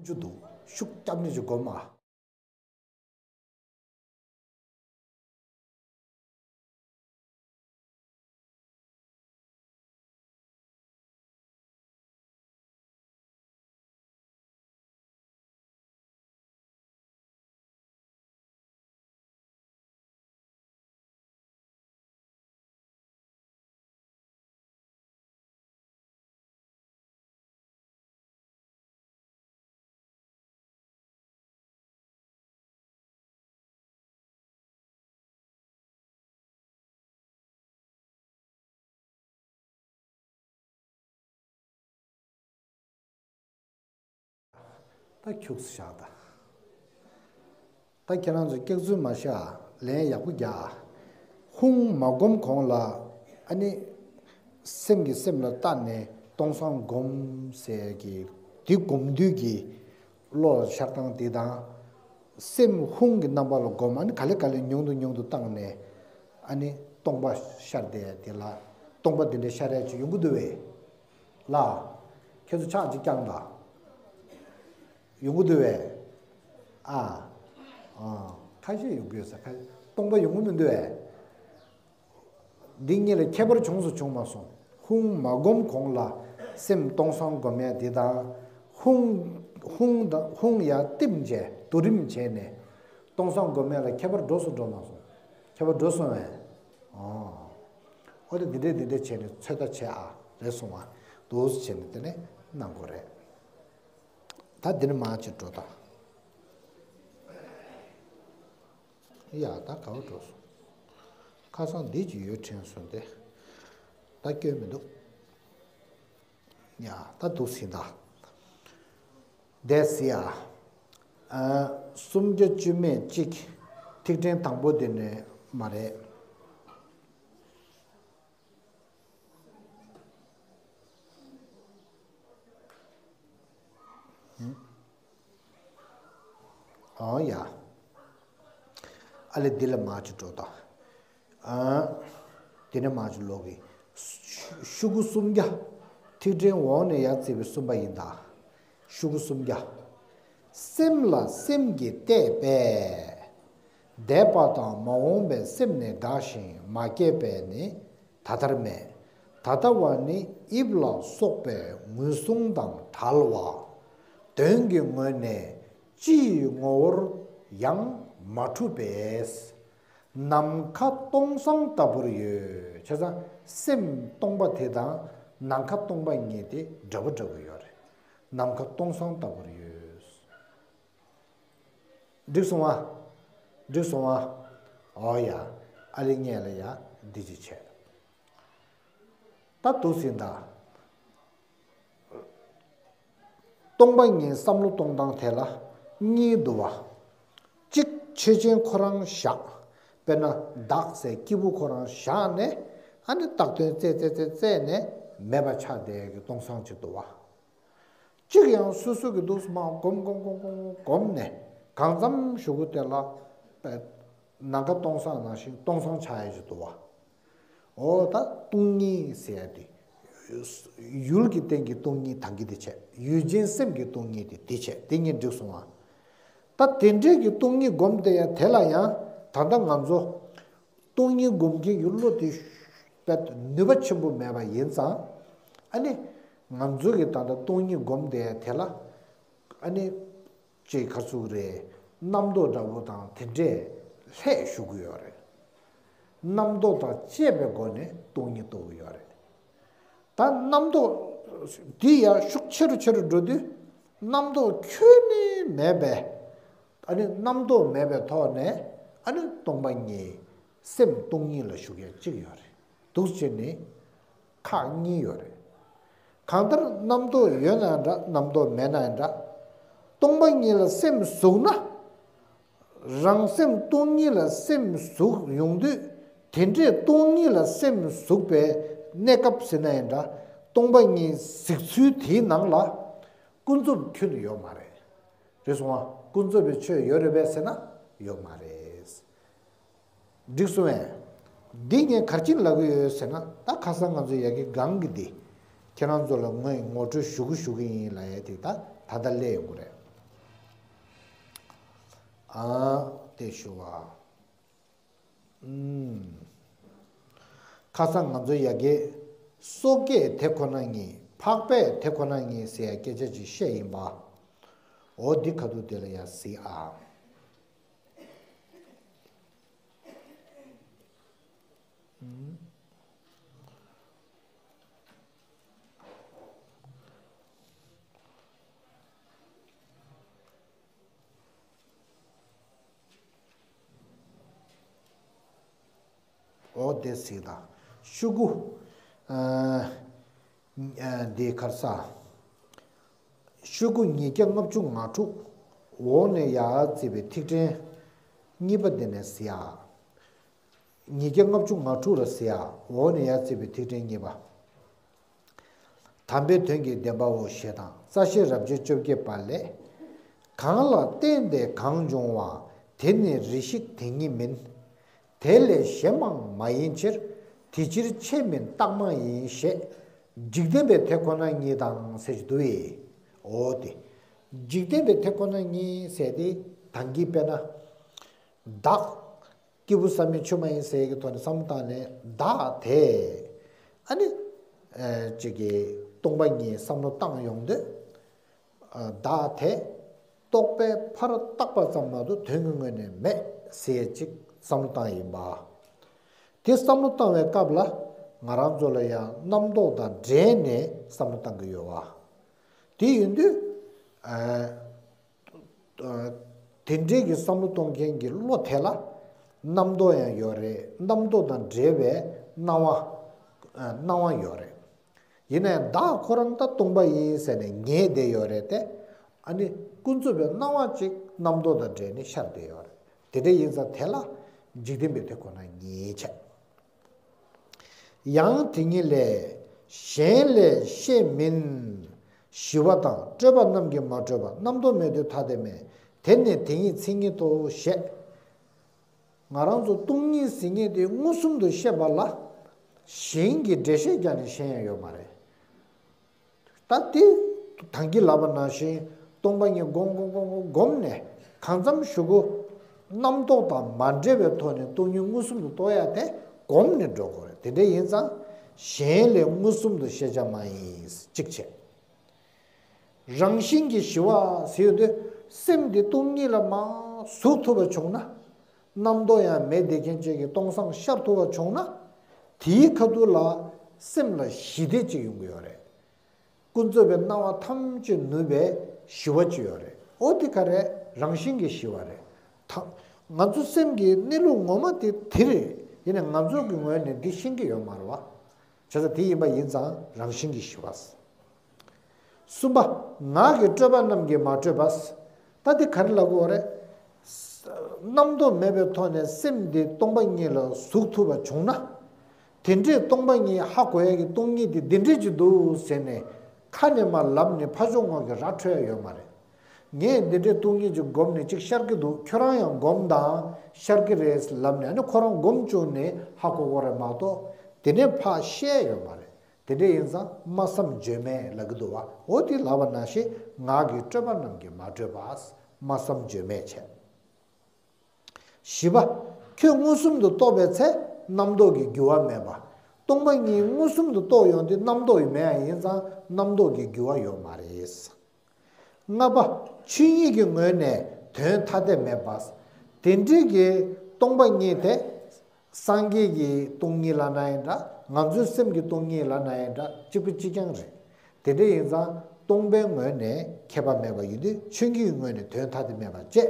རྒྱུ་འདུག་ཤུགས་རྒྱབ་ནས་ཅིག་སྒོམ་ཨ། ད་ཁྱུགས་བཞག་ད། ད་ཁྱེད་རང་ཚོ་སྐྱག་རྫུན་མ་བཤད་ཨ། ལན་ཡག་པོ་རྒྱག་ཨ། ཧཱུྃ་མ་སྒོམ་གོང་ལ་ཨ་ནི་སེམས་ཀྱིས་སེམས་ལ་བལྟས་ནས་སྟོང་སང་སྒོམ་ཟེར་གི་དེ་སྒོམ་དུས་ཀྱི་བློ་ལ་ཤར་སྟངས་དེ་དང་། སེམས་ཧཱུྃ་གི་རྣམ་པ་ལ་སྒོམ་ཨ་ནི་ག་ལེ་ག་ལེ་ཉུང་དུ་ཉུང་དུ་བཏང་ནས་ཨ་ནི་སྟོང་པ་ཤར་བསྡད་དེ་ལ་སྟོང་པ་དེ་འདྲའི་ཤར་ཡ་ཅིག་ཡོང་གི་འདུག་བས། ལ། ཁྱེད་ཚོ་ཕྱག་ཅིག་བརྐྱངས་དང་། ཡོང་གི་འདུག་བས། ཨ། ཨ། ཁ་ཤས་ཡོང་གི་ཡོད་ས་ཁ་ཤས་སྟོང་པ་ཡོང་གི་མི་འདུག་བས། འདི་གཉིས་ལ་ཁྱད་པར་བྱུང་སུ་བྱུང་མ་སོང་། ཧཱུྃ་མ་སྒོམ་གོང་ལ་སེམས་སྟོང་སང་སྒོམ་ཡ་འདི་དང་། ཧཱུྃ་ཧཱུྃ་དང་ཧཱུྃ་ཡ་བསྟིམ་བྱས་དུས་རིམ་བྱས་ནས་སྟོང་སང་སྒོམ་ཡ་ལ་ཁྱད་པར་འགྲོ་སུ་འགྲོ་མ་སོང་། ཁྱད་པར་འགྲོ་སོང་བས། ཨོ། ཨོ་དེ་འདི་འདྲས་འདི་འདྲས་བྱས་ནས་ཚོད་ལྟ་བྱས་ཨ་རེད་སོང་བ། འདུག་སེ་བྱས་ནས་དེ་ནས་གནང་དགོས་རེད། ད་འདི་ནས་མར་ཅིག་འགྲོ་ད། ཡ་ད་ག་བ་འགྲོ་སོང་། ཁ་སང་འདི་ཅིག་ཡོད་དྲན་སོང་སྟེ། ད་སྐྱོན་མི་འདུག་ཡ་ད་འདུག་སེ་ད། འདས་སེ་ཡ། ཨ། སུམ་བརྒྱ་བཅུ་མེད་གཅིག་ཐིག་ཕྲེང་དང་པོ་དེ་ནས་མ་རེད། ཨོ་ཡ། ཨ་ལེ་འདི་ལ་མར་ཅིག་འགྲོ་དང་། ཨ། དེ་ནས་མར་ཅིག་ཀློག་གི། ཤུ་གུ་སུམ་བརྒྱ། ཐིག་ཕྲེང་འོག་ནས་ཡར་བརྩིས་པའི་གསུམ་པ་ཡིན་ད། ཤུ་གུ་སུམ་བརྒྱ། སེམས་ལ་སེམས་ཀྱིས་བལྟས་པས། འདས་པ་དང་མ་འོངས་པའི་སེམས་ནི་འགགས་ཤིང་མ་སྐྱེས་པས་ནི་ད་ལྟར་མེད། ད་ལྟ་བ་ནི་དབྱིབས་ལ་སོགས་པའི་ངོས་བཟུང་དང་བྲལ་བ། དོན་གྱི་ངོས་ནས་སྤྱི་ཡི་ངོ་བོར་ཡང་མ་གྲུབ་པས། ནམ་མཁའ་སྟོང་སང་ལྟ་བུར་ཡོད། བྱས་ཙང་སེམས་སྟོང་པ་དེ་དང་ནམ་མཁའ་སྟོང་པ་གཉིས་དེ་འདྲ་པོ་འདྲ་པོ་ཡོད་རེད། ནམ་མཁའ་སྟོང་སང་ལྟ་བུར་ཡོད། འགྲིག་སོང་ཨ། འགྲིག་སོང་ཨ། ཨོ་ཡ། ཨ་ལེ་ངས་ལ་ཡ་འདི་ཅི་བྱས། ད་འདུག་སེ་ད། སྟོང་པ་ཉིད་བསམ་བློ་གཏོང་སྟངས་དེ་ལ་གཉིས་འདུག་བ། གཅིག་ཆོས་ཅན་ཁོ་རང་བཞག་དཔེར་ན་བདག་ཟེར་སྐྱེས་བུ་ཁོ་རང་བཞག་ནས་ཨ་ནི་བཏགས་དོན་རྩད་རྩད་རྩད་རྩད་ནས་མེད་པ་ཆགས་བསྡད་ཀྱི་སྟོང་སང་ཅིག་འདུག་བ། གཅིག་ཡང་སོ་སོ་གི་འདུག་སེ་མར་སྒོམ་སྒོམ་སྒོམ་སྒོམ་སྒོམ་ནས་གང་འཚམ་ཞུ་གི་དེ་ལ་ནམ་མཁའ་སྟོང་སང་ནང་བཞིན་སྟོང་སང་ཆགས་ཡ་ཅིག་འདུག་བ། འོ་ད་སྟོང་ཉིད་ཟེར་ཡ་དེ། ཡུལ་གྱི་སྟེང་གི་སྟོང་ཉིད་དང་གི་དེ་བྱས། ཡུལ་ཅན་སེམས་ཀྱི་སྟོང་ཉིད་དེ་དེ་བྱས་དེ་གཉིས་འགྲིག་སོང་ང་། ད་དེ་འདྲས་ཀྱི་སྟོང་ཉིད་སྒོམ་བསྡད་ཡ་དེ་ལ་ཡང་ད་ལྟ་ང་ཚོ་སྟོང་ཉིད་སྒོམ་མཁན་གྱི་བློ་དེ་དཔེ་ནུས་པ་ཆེན་པོ་མེད་པ་ཡིན་ཙང་། ཨ་ནི་ང་ཚོ་གི་ད་ལྟ་སྟོང་ཉིད་སྒོམ་བསྡད་ཡ་དེ་ལ་ཨ་ནི། ཅེས་ག་ཚུགས་རེད། རྣམ་རྟོག་འདྲ་བོ་དང་དེ་འདྲས་ལྷད་ཞུགས་ཀྱི་ཡོད་རེད། རྣམ་རྟོག་དང་བཅས་པའི་སྒོ་ནས་སྟོང་ཉིད་རྟོགས་ཀྱི་ཡོད་རེད། ད་རྣམ་རྟོག་འདི་ཡང་ཤུགས་ཆེ་རུ་ཆེ་རུ་འགྲོ་དུས་རྣམ་རྟོག་ཁྱོན་ནས་མེད་པའི། ཨ་ནི་རྣམ་རྟོག་མེད་པའི་ཐོག་ནས་ཨ་ནི་སྟོང་པ་ཉིད་སེམས་སྟོང་ཉིད་ལ་ཞུགས་ཡ་གཅིག་ཡོད་རེད། འདུག་སེ་བྱས་ནས། ཁག་གཉིས་ཡོད་རེད། གང་ལྟར་རྣམ་རྟོག་ཡོད་ན་འདྲ་རྣམ་རྟོག་མེད་ན་འདྲ། སྟོང་པ་ཉིད་ལ་སེམས་ཟུག་ན། རང་སེམས་སྟོང་ཉིད་ལ་སེམས་ཟུག་ཡོང་དུས་དེ་འདྲས་སྟོང་ཉིད་ལ་སེམས་ཟུག་པའི་གནས་སྐབས་ཟེར་ན་ཡང་འདྲ། སྟོང་པ་ཉིད་གཟིགས་ཚུལ་དེའི་ནང་ལ་ཀུན་རྫོབ་ཁྱོན་ནས་ཡོད་མ་རེད། རེད་སོང་ང་། ཀུན་རྫོབ་པའི་ཆོས་ཡོད་རེད་པས་ཟེར་ན་ཡོད་མ་རེད། འགྲིག་སོང་ངས། འདི་ངས་ག་རེ་བྱས་ནས་ལབ་ཀྱི་ཡོད་ཟེར་ན་ད་ཁ་སང་ང་ཚོ་ཡ་གི་སྒང་གི་འདི། ཁྱེད་རང་ཚོ་ལ་ངས་ངོ་སྤྲོད་ཞུ་གི་ཞུ་གི་ཡིན་ལབ་ཡ་དེ་ད་ད་ལྟ་སླེབས་ཡོང་གི་རེད། ཨ། དེ་ཞུ་བ། ཨུམ། ཁ་སང་ང་ཚོ་ཡ་གི་སོ་སྐྱེས་དེ་ཁོ་ན་ཉིད། འཕགས་པས་དེ་ཁོ་ན་ཉིད་ཟེར་ཡ་སྐད་ཆ་ཅིག་བཤད་ཡིན་པ། འོ་འདི་ཁ་ཐུག་དེ་ལ་ཡ་གཟིགས་ཨ། ཨུམ། འོ་དེ་གཟིགས་དང་། ཤོག་གུ། ཨ། ཨ། འདི་གར་ས། ཤོག་གུ་ཉིས་བརྒྱ་ལྔ་བཅུ་ང་དྲུག་འོག་ནས་ཡར་བརྩིས་པའི་ཐིག་ཕྲེང་གཉིས་པ་འདི་ནས་གཟིགས་ཨ། ཉིས་བརྒྱ་ལྔ་བཅུ་ང་དྲུག་ལ་གཟིགས་ཨ། འོག་ནས་ཡར་བརྩིས་པའི་ཐིག་ཕྲེང་གཉིས་པ། དམ་པའི་དོན་གྱི་བདེན་པའོ་ཞེས་དང་། རྩ་ཤེ་རབ་བྱེད་བཅོ་བརྒྱད་པ་ལས། གང་ལ་བརྟེན་ཏེ་གང་འབྱུང་བ། དེ་ནི་རེ་ཞིག་དེ་ཉིད་མིན། དེ་ལས་གཞན་མང་མ་ཡིན་ཕྱིར། དེ་ཕྱིར་ཆེས་མིན་རྟག་མ་ཡིན་ཞེས། འཇིག་རྟེན་པའི་དེ་ཁོ་ན་ཉིད་དང་ཟེར་གྱི་འདུག་བས། འོ་དེ། འཇིག་རྟེན་པའི་དེ་ཁོ་ན་ཉིད་ཟེར་ཏེ་དང་གི་དཔེར་ན། བདག་སྐྱེས་བུ་བསམ་ཡས་ཆོས་མ་ཡིན་ཟེར་གྱི་ཐོག་ནས་བསམ་བློ་བཏང་ནས་བདག་དེ། ཨ་ནི། ཨ། ཅིག་གི་སྟོང་པ་ཉིད་བསམ་བློ་བཏང་ཡོང་དུས། ཨ། བདག་དེ་རྟོག་པས་ཕར་བཏགས་པ་ཙམ་མ་གཏོགས་དོན་གྱི་ངོས་ནས་མེད་ཟེར་ཅིག་བསམ་བློ་བཏང་ཡིན་པ། དེ་བསམ་བློ་བཏང་བའི་སྐབས་ལ་ང་རང་ཚོ་ལ་ཡང་རྣམ་རྟོག་དང་འབྲེལ་ནས་བསམ་བློ་བཏང་གི་ཡོད་བ། དེ་ཡིན་དུས། ཨ། དེ་འདྲའི་གི་བསམ་བློ་གཏོང་མཁན་གྱི་བློ་དེ་ལ་རྣམ་རྟོག་ཡང་ཡོད་རེད། རྣམ་རྟོག་དང་འབྲེལ་བའི་སྣང་བ། སྣང་བ་ཡོད་རེད། ཡིན་ན་ཡང་བདག་ཁོ་རང་ད་སྟོང་པ་ཡིན་ཟེར་ནས་ངེས་བསྡད་ཡོད་རེད་དེ། ཨ་ནི་ཀུན་རྫོབ་པའི་སྣང་བ་ཅིག་རྣམ་རྟོག་དང་འབྲེལ་ནས་ཤར་བསྡད་ཡོད་རེད། དེ་འདྲ་ཡིན་ཙང་དེ་ལ་འཇིག་རྟེན་པའི་དེ་ཁོ་ན་ཉིད་བྱས། ཡང་དེ་ཉིད་ལས། གཞན་ལས་ཤེས་མིན། ཞི་བ་དང་སྤྲོས་པ་རྣམས་ཀྱིས་མ་གྲུབ་པ། རྣམ་རྟོག་མེད་དུས་ཐ་དད་མེད། དེ་ནི་དེ་ཉིད་མཚན་ཉིད་དོ་ཞེས། ང་རང་ཚོ་སྟོང་ཉིད་ཟེར་མཁན་དེ་མངོན་སུམ་དུ་ཤེས་པ་ལ། གཞན་གྱིས་འགྲེལ་བཤད་རྒྱག་ནས་ཤེས་ཡ་ཡོད་མ་རེད། ད་དེ་ད་གིན་ལབ་པ་ནང་བཞིན་སྟོང་པ་ཉིད་སྒོམ་སྒོམ་སྒོམ་སྒོམ་སྒོམ་ནས་གང་འཚམ་ཞུ་གོ། རྣམ་རྟོག་དང་མ་འབྲེལ་བའི་ཐོག་ནས་སྟོང་ཉིད་མངོན་སུམ་དུ་རྟོགས་ཡ་དེ་སྒོམ་ནས་འགྲོ་དགོས་རེད། དེ་འདྲ་ཡིན་ཙང་གཞན་ལས་མངོན་སུམ་དུ་ཤེས་བྱ་མ་ཡིན། གཅིག་བྱས། རང་བཞིན་གྱིས་ཞི་བ་ཟེར་ཡོང་དུས་སེམས་འདི་སྟོང་ཉིད་ལ་མར་ཟུག་ཐུབ་པ་བྱུང་ན། རྣམ་རྟོག་ཡང་མེད་བསྡད་མཁན་ཅིག་གི་སྟོང་སང་ཤར་ཐུབ་པ་བྱུང་ན། དེའི་ཁ་ཐུག་ལ་སེམས་ལ་ཞི་བདེ་ཅིག་ཡོང་གི་ཡོད་རེད། ཀུན་རྫོབ་པའི་སྣང་བ་ཐམས་ཅད་ནུབ་པའི་ཞི་བ་ཅིག་ཡོད་རེད། ཨོ་དེ་ག་རེ་རང་བཞིན་གྱིས་ཞི་བ་རེད། ད་ང་ཚོ་སེམས་ཀྱི་གནས་ལུགས་ངོ་མ་དེ་དེ་རེད། ཡིན་ནའི་ང་ཚོ་གི་ངོས་ནས་འདི་ཤེས་ཀྱི་ཡོད་མ་རེད་བ། བྱས་ཙང་དེ་ཡིན་པ་ཡིན་ཙང་རང་བཞིན་གྱིས་ཞི་བ། གསུམ་པ། ངག་གི་སྤྲོས་པ་རྣམས་ཀྱིས་མ་གྲུབ་པ། ད་དེ་ག་རེ་ལབ་དགོས་རེད། རྣམ་རྟོག་མེད་པའི་ཐོག་ནས་སེམས་འདི་སྟོང་པ་ཉིད་ལ་ཟུག་ཐུབ་པ་བྱུང་ན། དེ་འདྲའི་སྟོང་པ་ཉིད་ཧ་གོ་ཡ་གི་སྟོང་ཉིད་དེ་འདི་འདྲས་ཅིག་འདུག་ཟེར་ནས་ཁ་ནས་མར་ལབ་ནས་ཕར་ཕྱོགས་ངོས་ཀྱི་ར་འཕྲོད་ཡ་ཡོད་མ་རེད། ངས་འདི་འདྲའི་སྟོང་ཉིད་ཅིག་སྒོམ་ནས་ཅིག་ཤར་གྱི་འདུག་ཁྱོད་རང་ཡང་སྒོམ་དང་ཤར་གྱི་རེད་ལབ་ནས། ཨ་ནི་ཁོ་རང་སྒོམ་བཅུག་ནས་ཧ་གོ་གི་རེད་མ་གཏོགས་དེ་ནས་ཕར་བཤད་ཡ་ཡོད་མ་རེད། དེ་འདྲ་ཡིན་ཙང་སྨྲ་བསམ་བརྗོད་མེད་ལབ་ཀྱི་འདུག་བ། འོ་དེ་ལབ་པ་ནང་བཞིན་ངག་གི་སྤྲོས་པ་རྣམས་ཀྱིས་མ་གྲུབ་པ། སྨྲ་བསམ་བརྗོད་མེད་བྱས། བཞི་པ། ཁྱོད་མངོན་སུམ་དུ་རྟོགས་པའི་ཚེ་རྣམ་རྟོག་གི་རྒྱུ་བ་མེད་པ། སྟོང་པ་ཉིད་མངོན་སུམ་དུ་རྟོགས་ཡོང་དུས་རྣམ་རྟོག་མེད་ཡ་ཡིན་ཙང་རྣམ་རྟོག་གི་རྒྱུ་བ་ཡོད་མ་རེད། ལྔ་པ། ཆོས་ཉིད་ཀྱི་ངོས་ནས་དོན་ཐ་དད་མེད་པ། དེ་འདྲའི་གི་སྟོང་པ་ཉིད་དེ། སངས་རྒྱས་ཀྱི་སྟོང་ཉིད་ལབ་ན་ཡང་འདྲ། ང་ཚོའི་སེམས་ཀྱི་སྟོང་ཉིད་ལབ་ན་ཡང་འདྲ། གཅིག་པ་གཅིག་རྐྱང་རེད། དེ་འདྲ་ཡིན་ཙང་སྟོང་པའི་ངོས་ནས་ཁྱད་པར་མེད་པ་ཡིན་དུས་ཆོས་ཉིད་ཀྱི་ངོས་ནས་དོན་ཐ་དད་མེད་པ་བཅས་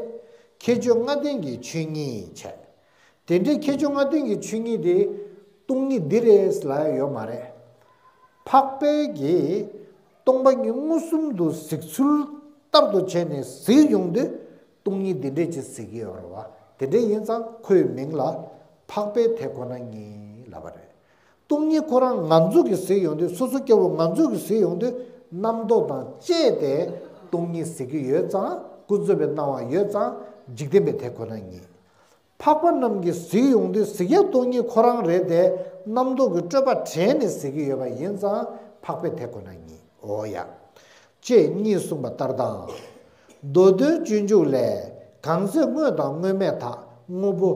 ཁྱད་ཆོས་ལྔ་ལྡན་གྱི་ཆོས་ཉིད་བྱས། དེ་འདྲའི་ཁྱད་ཆོས་ལྔ་ལྡན་གྱི་ཆོས་ཉིད་དེ་སྟོང་ཉིད་འདི་རེད་ལབ་ཡ་ཡོད་མ་རེད། འཕགས་པའི་གི་སྟོང་པ་ཉིད་མངོན་སུམ་དུ་གཟིགས་ཚུལ་ལྟར་དུ་བྱས་ནས་གཟིགས་ཡོང་དུས་སྟོང་ཉིད་འདི་འདྲས་ཅིག་གཟིགས་ཀྱི་ཡོད་རེད་བ། དེ་འདྲས་ཡིན་ཙང་ཁོའི་མིང་ལ་འཕགས་པའི་དེ་ཁོ་ན་ཉིད་ལབ་པ་རེད། སྟོང་ཉིད་ཁོ་རང་ང་ཚོ་གིས་གཟིགས་ཡོང་དུས། སོ་སོ་སྐྱེ་བོ་ང་ཚོ་གིས་གཟིགས་ཡོང་དུས་རྣམ་རྟོག་དང་བཅས་ཏེ་སྟོང་ཉིད་གཟིགས་ཀྱི་ཡོད་ཙང་། ཀུན་རྫོབ་པའི་སྣང་བ་ཡོད་ཙང་འཇིག་རྟེན་པའི་དེ་ཁོ་ན་ཉིད། འཕགས་པ་རྣམས་ཀྱིས་གཟིགས་ཡོང་དུས་གཟིགས་ཡ་སྟོང་ཉིད་ཁོ་རང་རེད་དེ། རྣམ་རྟོག་གི་སྤྲོས་པ་བྲལ་ནས་གཟིགས་ཀྱི་ཡོད་པ་ཡིན་ཙང་འཕགས་པའི་དེ་ཁོ་ན་ཉིད། འོ་ཡ། ཅེས་གཉིས་གསུངས་པ་ལྟར་དང་། མདོ་དོན་སྤྱོད་འཇུག་ལས། གང་ཚེ་དངོས་དང་དངོས་མེད་དག་དངོས་པོ་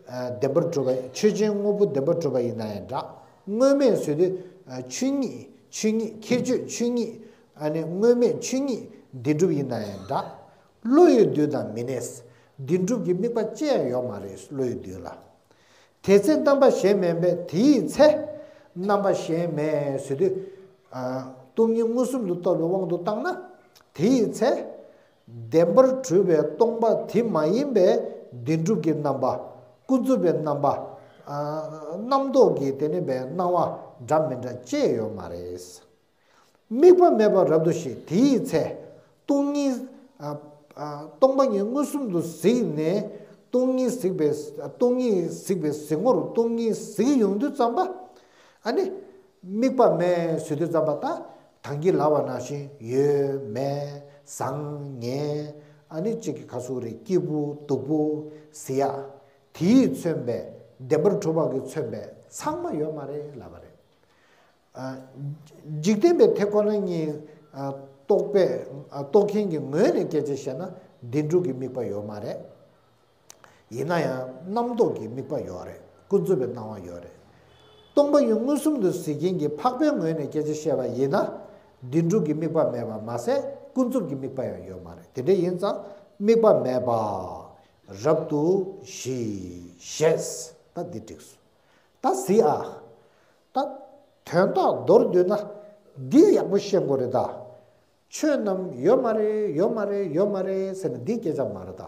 ཨ་བདེན་པར་གྲུབ་པ། ཆོས་ཅན་དངོས་པོ་བདེན་པར་གྲུབ་པ་ཡིན་ན་ཡང་འདྲ། དངོས་མེད་ཟེར་དུས་ཨ་ཆོས་ཉིད། ཆོས་ཉིད། ཁྱད་ཆོས་ཆོས་ཉིད། ཨ་ནི་དངོས་མེད་ཆོས་ཉིད་བདེན་གྲུབ་ཡིན་ན་ཡང་འདྲ། བློ་ཡི་དུས་དང་མི་གནས། བདེན་གྲུབ་ཀྱི་དམིགས་པ་ཅི་ཡང་ཡོད་མ་རེད། བློ་ཡི་དུས་ལ། དེ་ཚེ་རྣམ་པ་གཞན་མིན་པས། དེའི་ཚེ། རྣམ་པ་གཞན་མེད་ཟེར་དུས། ཨ་སྟོང་ཉིད་མངོན་སུམ་དུ་རྟོགས་པའི་དབང་དུ་བཏང་ན། དེའི་ཚེ། བདེན་པར་གྲུབ་པའི་སྟོང་པ་དེ་མ་ཡིན་པའི་བདེན་གྲུབ་ཀྱི་རྣམ་པ། ཀུན་རྫོབ་པའི་རྣམ་པ། ཨ་རྣམ་རྟོག་གི་དེ་ནི་པའི་སྣང་བ་འདྲ་མི་འདྲ་ཅི་ཡང་ཡོད་མ་རེད། དམིགས་པ་མེད་པར་རབ་ཏུ་ཞི། དེའི་ཚེ། སྟོང་ཉིད། ཨ་ཨ་སྟོང་པ་ཉིད་མངོན་སུམ་དུ་གཟིགས་ནས། སྟོང་ཉིད་གཟིགས་པའི། སྟོང་ཉིད་གཟིགས་པའི་གཟིགས་ངོར་སྟོང་ཉིད་གཟིགས་ཡོང་དུས་ཙམ་པ། ཨ་ནི། དམིགས་པ་མེད་ཟེར་དུས་ཙམ་པ་ད། ད་གིན་ལབ་པ་ནང་བཞིན་ཡོད་མེད་བཟང་ངན། ཨ་ནི་གཅིག་གི་ཁ་སུ་རེ་སྐྱིད་པོ་སྡུག་པོ་གཟིགས་ཡ། དེས་མཚོན་པའི་བདེན་པར་གྲུབ་པ་གིས་མཚོན་པའི་ཚང་མ་ཡོད་མ་རེད་ལབ་པ་རེད། ཨ། འཇིག་རྟེན་པའི་དེ་ཁོ་ན་ཉིད། ཨ། རྟོགས་པའི། ཨ། རྟོགས་མཁན་གྱི་ངོས་ནས་སྐད་ཆ་བཤད་ན་བདེན་གྲུབ་ཀྱི་དམིགས་པ་ཡོད་མ་རེད། ཡིན་ན་ཡང་རྣམ་རྟོག་གི་དམིགས་པ་ཡོད་རེད། ཀུན་རྫོབ་པའི་སྣང་བ་ཡོད་རེད། སྟོང་པ་ཉིད་མངོན་སུམ་དུ་གཟིགས་མཁན་གྱི་འཕགས་པའི་ངོས་ནས་སྐད་ཆ་བཤད་པ་ཡིན་ན། བདེན་གྲུབ་ཀྱི་དམིགས་པ་མེད་པ་མ་ཟད་ཀུན་རྫོབ་ཀྱི་དམིགས་པ་ཡང་ཡོད་མ་རེད། དེ་འདྲ་ཡིན་ཙང་དམིགས་པ་མེད་པ། རབ་ཏུ་ཞི་ཞེས། ད་འདི་འགྲིགས་སོང་། ད་གཟིགས་ཨ། ད་དོན་དག་མདོར་བསྡུས་ན་འདི་ཡག་པོ་ཤེས་དགོས་རེད་ད། ཆོས་རྣམས་ཡོད་མ་རེད། ཡོད་མ་རེད། ཡོད་མ་རེད་ཟེར་ནས་འདི་སྐད་ཆ་མ་རེད་ད།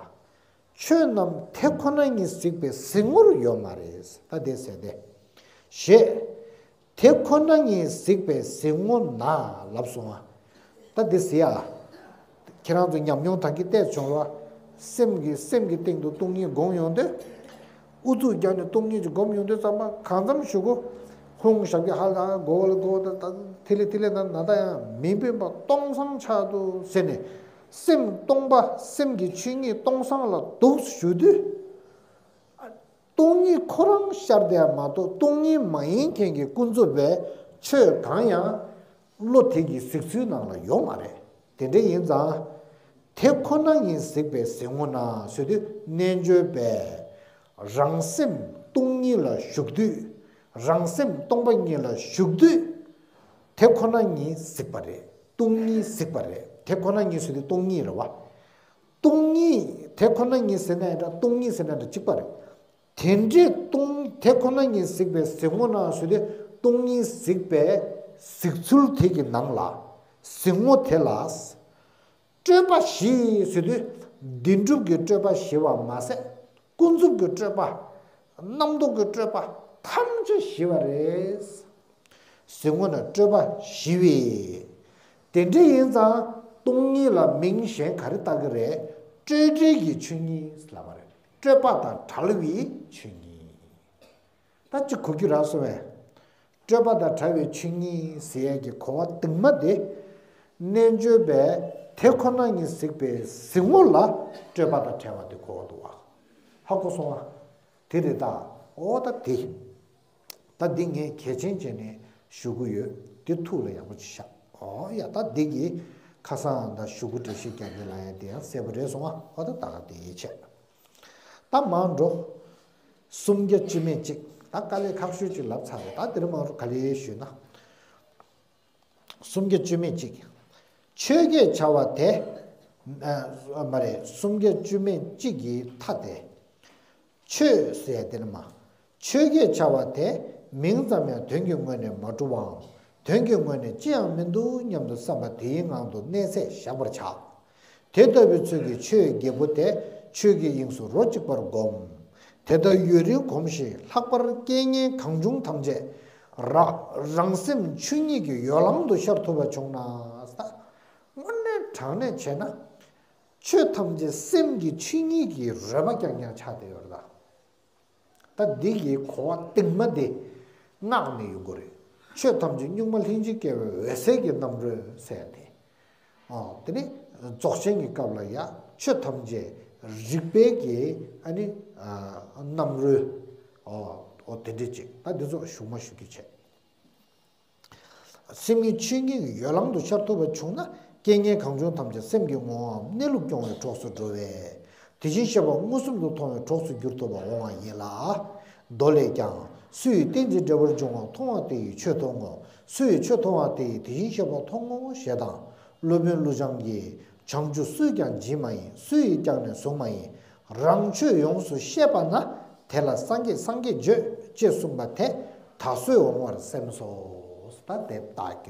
ཆོས་རྣམས་དེ་ཁོ་ན་ཉིད་གཟིགས་པའི་གཟིགས་ངོར་ཡོད་མ་རེད། ད་དེ་ཟེར་ཏེ། ཞེས། དེ་ཁོ་ན་ཉིད་གཟིགས་པའི་གཟིགས་ངོ་ན་ལབ་སོང་ང་། ད་འདི་གཟིགས་ཨ། ཁྱེད་རང་ཚོ་ཉམས་མྱོང་ད་གིན་བལྟས་བྱུང་བ། སེམས་ཀྱི་སེམས་ཀྱི་སྟེང་དུ་སྟོང་ཉིད་སྒོམ་ཡོང་དུས། ཨུ་ཚུགས་རྒྱག་ནས་སྟོང་ཉིད་ཀྱི་སྒོམ་ཡོང་དུས་ཙམ་པ་གང་འཚམ་ཞུ་གོ། ཧོང་ཞབས་ཀྱི་ཧ་ལ་གོ་བ་ལ་གོ་བ་ད་ཐི་ལི་ཐི་ལི་ན་ན་ད་ཡང་མི་འབེན་པ་སྟོང་སང་ཆགས་འདུག་ཟེར་ནས། སེམས་སྟོང་པ་སེམས་ཀྱི་ཆོས་ཉིད་སྟོང་སང་ལ་འདུག་ཞུ་དུས། སྟོང་ཉིད་ཁོ་རང་ཤར་བསྡད་མ་གཏོགས་སྟོང་ཉིད་མ་ཡིན་མཁན་གྱི་ཀུན་རྫོབ་པའི་ཆོས་གང་ཡང་བློ་དེ་གི་གཟིགས་ཚུལ་ནང་ལ་ཡོད་མ་རེད། དེ་འདྲ་ཡིན་ཙང་། དེ་ཁོ་ན་ཉིད་གཟིགས་པའི་གཟིགས་ངོ་ན་ཟེར་དུས་རྣལ་འབྱོར་པས་རང་སེམས་སྟོང་ཉིད་ལ་ཞུགས་དུས། རང་སེམས་སྟོང་པ་ཉིད་ལ་ཞུགས་དུས། དེ་ཁོ་ན་ཉིད་གཟིགས་པ་རེད། སྟོང་ཉིད་གཟིགས་པ་རེད། དེ་ཁོ་ན་ཉིད་ཟེར་དུས་སྟོང་ཉིད་རེད་བ། སྟོང་ཉིད་དེ་ཁོ་ན་ཉིད་ཟེར་ན་ཡང་འདྲ། སྟོང་ཉིད་ཟེར་ན་འདྲ་གཅིག་པ་རེད། དེ་འདྲའི་སྟོང་དེ་ཁོ་ན་ཉིད་གཟིགས་པའི་གཟིགས་ངོ་ན་ཟེར་དུས་སྟོང་ཉིད་གཟིགས་པའི་གཟིགས་ཚུལ་དེ་གི་ནང་ལ། གཟིགས་ངོ་དེ་ལ། སྤྲོས་པ་ཞི་ཟེར་དུས་བདེན་གྲུབ་ཀྱི་སྤྲོས་པ་ཞི་བ་མ་ཟད། ཀུན་རྫོབ་ཀྱི་སྤྲོས་པ། རྣམ་རྟོག་གི་སྤྲོས་པ་ཐམས་ཅད་ཞི་བ་རེད། གཟིགས་ངོ་ན་སྤྲོས་པ་ཞི་བས། དེ་འདྲ་ཡིན་ཙང་སྟོང་ཉིད་ལ་མིང་གཞན་ག་རེ་བཏགས་ཀྱི་རེད། སྤྲོས་བྲལ་གྱི་ཆོས་ཉིད་ལབ་པ་རེད། སྤྲོས་པ་དང་བྲལ་བའི་ཆོས་ཉིད། ད་ཅི་གོ་རྒྱུ་རག་སོང་བས། སྤྲོས་པ་དང་བྲལ་བའི་ཆོས་ཉིད་ཟེར་ཡས་ཀྱི་གོ་བ་སྟིང་མ་དེ། རྣལ་འབྱོར་པས་དེ་ཁོ་ན་ཉིད་གཟིགས་པའི་གཟིགས་ངོ་ལ་སྤྲོས་པ་དང་བྲལ་བ་དེ་གོ་བ་འདུག་བ། ཧ་གོ་སོང་ང་། དེ་རེད་ད། ཨོ་ད་དེ། ད་འདི་ངས་གལ་ཆེན་བྱས་ནས་ཞུ་གི་ཡོད། དེ་ཐུགས་ལ་ཡག་པོ་ཅིག་བཞག་ཨོ་ཡ་ད་འདི་གི་ཁ་སང་ད་ཞུ་གུ་འགྲེལ་བཤད་རྒྱག་གི་ལ་ཡ་དེ་ཡང་གསལ་པོ་རེད་སོང་ང་། ཨོ་ད་ད་ག་དེ་ཡིད་ཆེས། ད་མར་འགྲོ། སུམ་བརྒྱ་བཅུ་མེད་གཅིག་ད་དཀའ་ལས་ཁག་ཤོས་ཅིག་ལབ་ཚར་རེད། ད་དེ་རིང་མར་ག་ལེ་ཞུས་ན། སུམ་བརྒྱ་བཅུ་མེད་གཅིག་ཆོས་བརྒྱད་བྱ་བ་དེ། ཨ་མ་རེད། སུམ་བརྒྱ་བཅུ་མེད་གཅིག་གི་མཐའ་དེ། ཆོས་ཟེར་དེ་ནི་མ། ཆོས་བརྒྱད་བྱ་བ་དེ་མིང་ཙམ་ཡང་དོན་གྱི་ངོས་ནས་མ་གྲུབ་པའམ། དོན་གྱི་ངོས་ནས་ཅི་ཡང་མི་འདུག་སྙམ་དུ་བསམ་པ་དེའི་ངང་དུ་གནས་ཚད་བཞག་པར་བྱ། དེ་ལྟ་བུའི་ཚུལ་གྱིས་ཆོས་བརྒྱད་པོ་དེ་ཆོས་ཀྱི་དབྱིངས་སུ་རོ་གཅིག་པར་བསྒོམ། དེ་ལྟར་ཡུན་རིང་གོམས་ཤིང་ལྷག་པར་རྐྱེན་ངན་གང་བྱུང་ཐམས་ཅད་ར་རང་སེམས་ཆོས་ཉིད་ཀྱི་ཡོ་ལང་དུ་ཤར་ཐུབ་པ་བྱུང་ན། དངོས་གནས་དྲང་གནས་བྱས་ན། ཆོས་ཐམས་ཅད་སེམས་ཀྱི་ཆོས་ཉིད་ཀྱི་རོལ་པ་རྐྱང་རྐྱང་ཆགས་བསྡད་ཡོད་རེད་ད། ད་འདི་གི་གོ་བ་སྟིང་མ་དེ་མངགས་ནས་ཡོང་གི་རེད། ཆོས་ཐམས་ཅད་གཉུག་མ་ལྷན་ཅིག་སྐྱེས་པའི་འོད་གསལ་གྱི་རྣམ་རོལ་ཟེར་ཏེ། ཨོ་དེ་ནི་རྫོགས་ཆེན་གྱི་སྐབས་ལ་ཡང་ཆོས་ཐམས་ཅད་རིག་པའི་གི་ཨ་ནི་ཨ་རྣམ་རོལ། ཨོ་ཨོ་དེ་འདྲ་ཅིག་ད་འདི་ཚོ་ཞུགས་མ་ཞུ་རྒྱུ་བྱས། སེམས་ཉིད་ཆོས་ཉིད་ཀྱི་ཡོ་ལང་དུ་ཤར་ཐུབ་པ་བྱུང་ན། རྐྱེན་ངན་གང་བྱུང་ཐམས་ཅད་སེམས་ཀྱི་ངོ་བོའམ་གནས་ལུགས་སྐྱོང་བའི་གྲོགས་སུ་འགྲོ་བས། དེ་བཞིན་གཤེགས་པ་མངོན་སུམ་དུ་མཐོང་བའི་གྲོགས་སུ་འགྱུར་ཐུབ་པར་འོང་བ་ཡིན་ལ། མདོ་ལས་ཀྱང་སུ་ཡིས་རྟེན་ཅིང་འབྲེལ་བར་འབྱུང་བ་མཐོང་བ་དེ་ཡིས་ཆོས་མཐོང་ངོ་། སུ་ཡིས་ཆོས་མཐོང་བ་དེ་ཡིས་དེ་བཞིན་གཤེགས་པ་མཐོང་ངོ་ཞེས་དང་། སློབ་དཔོན་ཀླུ་བྱང་གིས་བྱང་ཆུབ་སུས་ཀྱང་བྱིན་མ་ཡིན། སུ་ཡིས་བསྐྱངས་ནས་བཟུང་མ་ཡིན། རང་ཆོས་ཡོངས་སུ་ཤེས་པ་ན། དེ་ལ་སངས་རྒྱས་སངས་རྒྱས་བརྗོད་ཅེས་གསུངས་པ་དེ་དག་སོས་འོང་བར་སེམས་སོ། ད་དེ་བརྟག་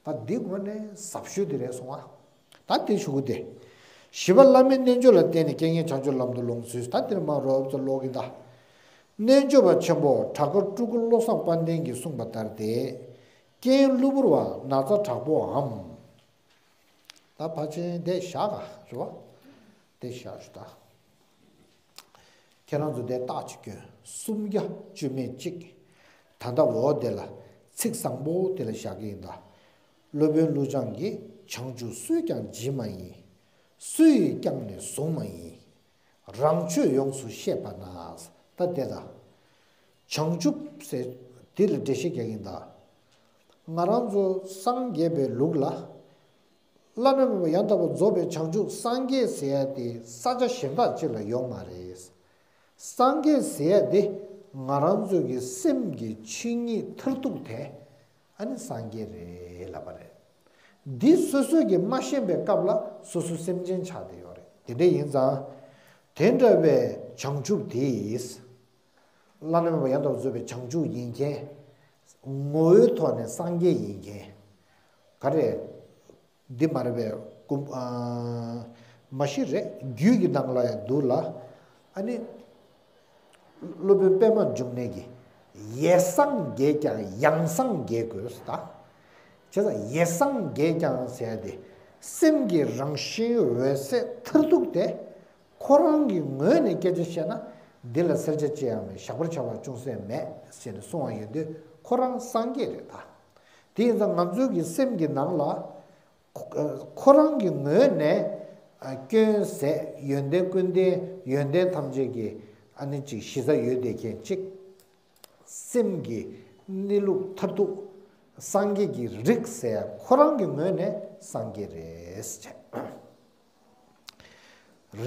དགོས། ད་འདི་དངོས་གནས་ཟབ་ཤོས་དེ་རེད་སོང་ཨ། ད་དེ་ཞུ་གི་དེ། བཞི་པ་བླ་མའི་རྣལ་འབྱོར་ལ་བརྟེན་ནས་རྐྱེན་ངན་བྱང་ཆུབ་ལམ་དུ་ལོངས་སུ། ད་དེར་མ་རོབ་ཙམ་ཀློག་གི་ད། རྣལ་འབྱོར་པ་ཆེན་པོ་བྲག་དཀར་སྤྲུལ་སྐུ་བློ་བཟང་དཔལ་ལྡན་གྱིས་གསུངས་པ་ལྟར་ཏེ། རྐྱེན་གློ་བུར་བ་ན་ཚ་དྲག་པོའམ། ད་ཕལ་ཆེར་དེ་བཞག་ག་རེད་བ། དེ་བཞག་ཞུ་ད། ཁྱེད་རང་ཚོ་དེ་རྟགས་ཅིག་སྐྱོན། སུམ་བརྒྱ་བཅུ་མེད་གཅིག་ད་ལྟ་འོ་དེ་ལ་ཚིག་བཟང་པོ་དེ་ལ་བཞག་གི་ཡིན་ད། སློབ་དཔོན་ཀླུ་བྱང་གིས་བྱང་ཆུབ་སུས་ཀྱང་བྱིན་མ་ཡིན། སུ་ཡིས་བསྐྱངས་ནས་བཟུང་མ་ཡིན། རང་ཆོས་ཡོངས་སུ་ཤེས་པ་ན། ད་དེ་ད། བྱང་ཆུབ་ཟེར་དེ་ལ་འགྲེལ་བཤད་རྒྱག་གིན་ད། ང་རང་ཚོ་སངས་རྒྱས་པའི་ལུགས་ལ། བླ་ན་མེད་པ་ཡང་དག་པར་རྫོགས་པའི་བྱང་ཆུབ་སངས་རྒྱས་ཟེར་ཡ་དེ་ས་ཆ་གཞན་དག་ཅིག་ལ་ཡོད་མ་རེད། སངས་རྒྱས་ཟེར་ཡ་དེ་ང་རང་ཚོ་གི་སེམས་ཀྱི་ཆོས་ཉིད་མཐར་ཐུག་དེ། ཨ་ནི་སངས་རྒྱས་རེད་ལབ་པ་རེད། འདི་སོ་སོས་ཀྱིས་མ་ཤེས་པའི་སྐབས་ལ་སོ་སོ་སེམས་ཅན་ཆགས་བསྡད་ཡོད་རེད། དེ་འདྲ་ཡིན་ཙང་། དེ་འདྲ་བའི་བྱང་ཆུབ་དེས། བླ་ན་མེད་པ་ཡང་དག་པར་རྫོགས་པའི་བྱང་ཆུབ་ཡིན་མཁན། ངོ་བོའི་ཐོག་ནས་སངས་རྒྱས་ཡིན་མཁན། ག་རེ། འདི་མ་རེད་པས་ཀུན། མ་གཞི་རེད། རྒྱུད་ཀྱི་ནང་ལ་ཡང་འདུག་ལ། ཨ་ནི། སློབ་དཔོན་པདྨ་འབྱུང་གནས་ཀྱིས། ཡེ་སངས་རྒྱས་ཀྱང་ཡང་སངས་རྒྱས་དགོས་སོ་ད། བྱས་ཙང་ཡེ་སངས་རྒྱས་ཀྱང་ཟེར་ཏེ། སེམས་ཀྱི་རང་བཞིན་འོད་གསལ་མཐར་ཐུག་དེ། ཁོ་རང་གི་ངོས་ནས་སྐད་ཆ་བཤད་ན། འདི་ལ་སེལ་བྱ་ཅི་ཡང་མེད། བཞག་པར་བྱ་བ་ཅུང་ཟད་མེད་ཟེར་ནས་གསུང་བ་ཡོད་དུས་ཁོ་རང་སངས་རྒྱས་རེད་ད། དེ་ཡིན་ཙང་ང་ཚོའི་གི་སེམས་ཀྱི་ནང་ལ། ཁོ་རང་གི་ངོས་ནས་སྐྱོན་ཟད་ཡོན་ཏན་ཀུན་ལྡན་ཡོན་ཏན་ཐམས་ཅད་ཀྱི་ཨ་ནི་ཅིག་གཞི་རྩ་ཡོད་བསྡད་མཁན་ཅིག་སེམས་ཀྱི་གནས་ལུགས་མཐར་ཐུག་སངས་རྒྱས་ཀྱི་རིགས་ཟེར་ཡ་ཁོ་རང་གི་ངོས་ནས་སངས་རྒྱས་རེད་ཟེར།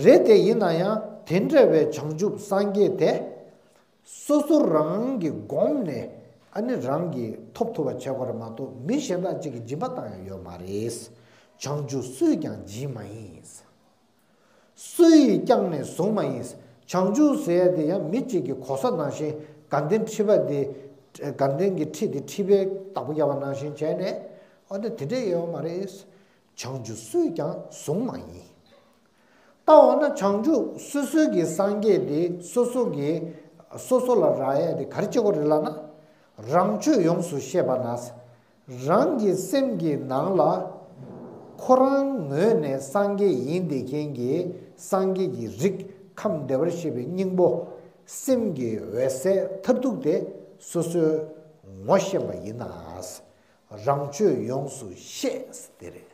རེད་དེ་ཡིན་ན་ཡང་དེ་འདྲ་བའི་བྱང་ཆུབ་སངས་རྒྱས་དེ། སོ་སོ་རང་གིས་བསྒོམས་ནས་ཨ་ནི་རང་གིས་ཐོབ་ཐུབ་པ་བྱེད་དགོས་རེད་མ་གཏོགས་མི་གཞན་དག་ཅིག་གིས་སྦྱིན་པ་བཏང་ཡ་ཡོད་མ་རེད། བྱང་ཆུབ་སུས་ཀྱང་བྱིན་མ་ཡིན། སུ་ཡིས་བསྐྱངས་ནས་བཟུང་མ་ཡིན། བྱང་ཆུབ་ཟེར་ཡ་དེ་ཡང་མི་གཅིག་གི་གོ་ས་ནང་བཞིན་དགའ་ལྡན་ཁྲི་པ་དེ། དགའ་ལྡན་གྱི་ཁྲི་དེ་ཁྲི་པའི་བདག་པོ་རྒྱབ་པ་ནང་བཞིན་བྱས་ནས། ཨ་ནི་དེ་འདྲ་ཡོད་མ་རེད། བྱང་ཆུབ་སུས་ཀྱང་བཟུང་མ་ཡིན། ད་འོ་ན་བྱང་ཆུབ་སོ་སོའི་གི་སངས་རྒྱས་དེ་སོ་སོ་གི་སོ་སོ་ལ་རག་ཡས་དེ་ག་རེ་བྱེད་དགོས་རེད་ལབ་ན། རང་ཆོས་ཡོངས་སུ་ཤེས་པ་ན། རང་གི་སེམས་ཀྱི་ནང་ལ་ཁོ་རང་ངོས་ནས་སངས་རྒྱས་ཡིན་བསྡད་མཁན་གྱི་སངས་རྒྱས་ཀྱི་རིགས་ཁམས་བདེ་བར་གཤེགས་པའི་སྙིང་པོ། སེམས་ཀྱི་འོད་གསལ་མཐར་ཐུག་དེ་སོ་སོས་ངོ་ཤེས་པ་ཡིན་ན། རང་ཆོས་ཡོངས་སུ་ཤེས་དེ་རེད།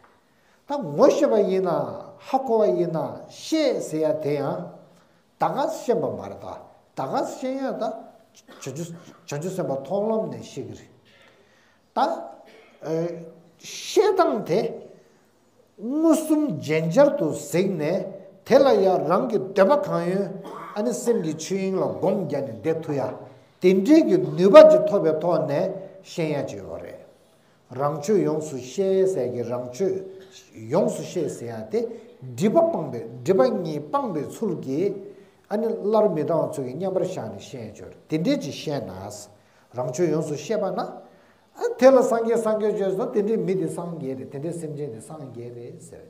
ད་ངོ་ཤེས་པ་ཡིན་ན་ཧ་གོ་བ་ཡིན་ན་ཤེས་ཟེར་ཡ་དེ་ཡང་ད་ག་ཤེས་པ་མ་རེད་ད། ད་ག་ཤེས་ཡ་ད་བྱང་ཆུབ་བྱང་ཆུབ་སེམས་དཔའ་མཐོང་ལམ་ནས་ཤེས་ཀྱི་རེད། ད་ཨེ་ཤེས་སྟངས་དེ་མངོན་སུམ་རྗེན་སྦྱར་དུ་གཟིགས་ནས་དེ་ལ་ཡང་རང་གི་འདོད་པ་གང་ཡོད་ཨ་ནི་སེམས་ཀྱི་ཆོས་དབྱིངས་ལ་སྒོམ་རྒྱག་ནས་བསྡད་ཐུབ་ཡ་དེ་འདྲའི་གི་ནུས་པ་ཅིག་ཐོབ་པའི་ཐོག་ནས་ཤེས་ཡ་ཅིག་ཡོད་རེད། རང་ཆོས་ཡོངས་སུ་ཤེས་ཟེར་གྱི་རང་ཆོས་ཡོངས་སུ་ཤེས་ཟེར་ཡ་དེ་སྒྲིབ་པ་སྤངས་པའི་སྒྲིབ་པ་གཉིས་སྤངས་པའི་ཚུལ་གྱིས་ཨ་ནི་སླར་མི་ལྡང་བ་ཚུལ་གྱིས་མཉམ་པར་བཞག་ནས་ཤེས་ཡ་ཅིག་ཡོད་རེད། དེ་འདྲས་ཅིག་ཤེས་ན། རང་ཆོས་ཡོངས་སུ་ཤེས་པ་ན། ཨ་དེ་ལ་སངས་རྒྱས་སངས་རྒྱས་བརྗོད་སོང་དེ་འདྲའི་མི་དེ་སངས་རྒྱས་རེད། དེ་འདྲའི་སེམས་ཅན་དེ་སངས་རྒྱས་རེད་ཟེར།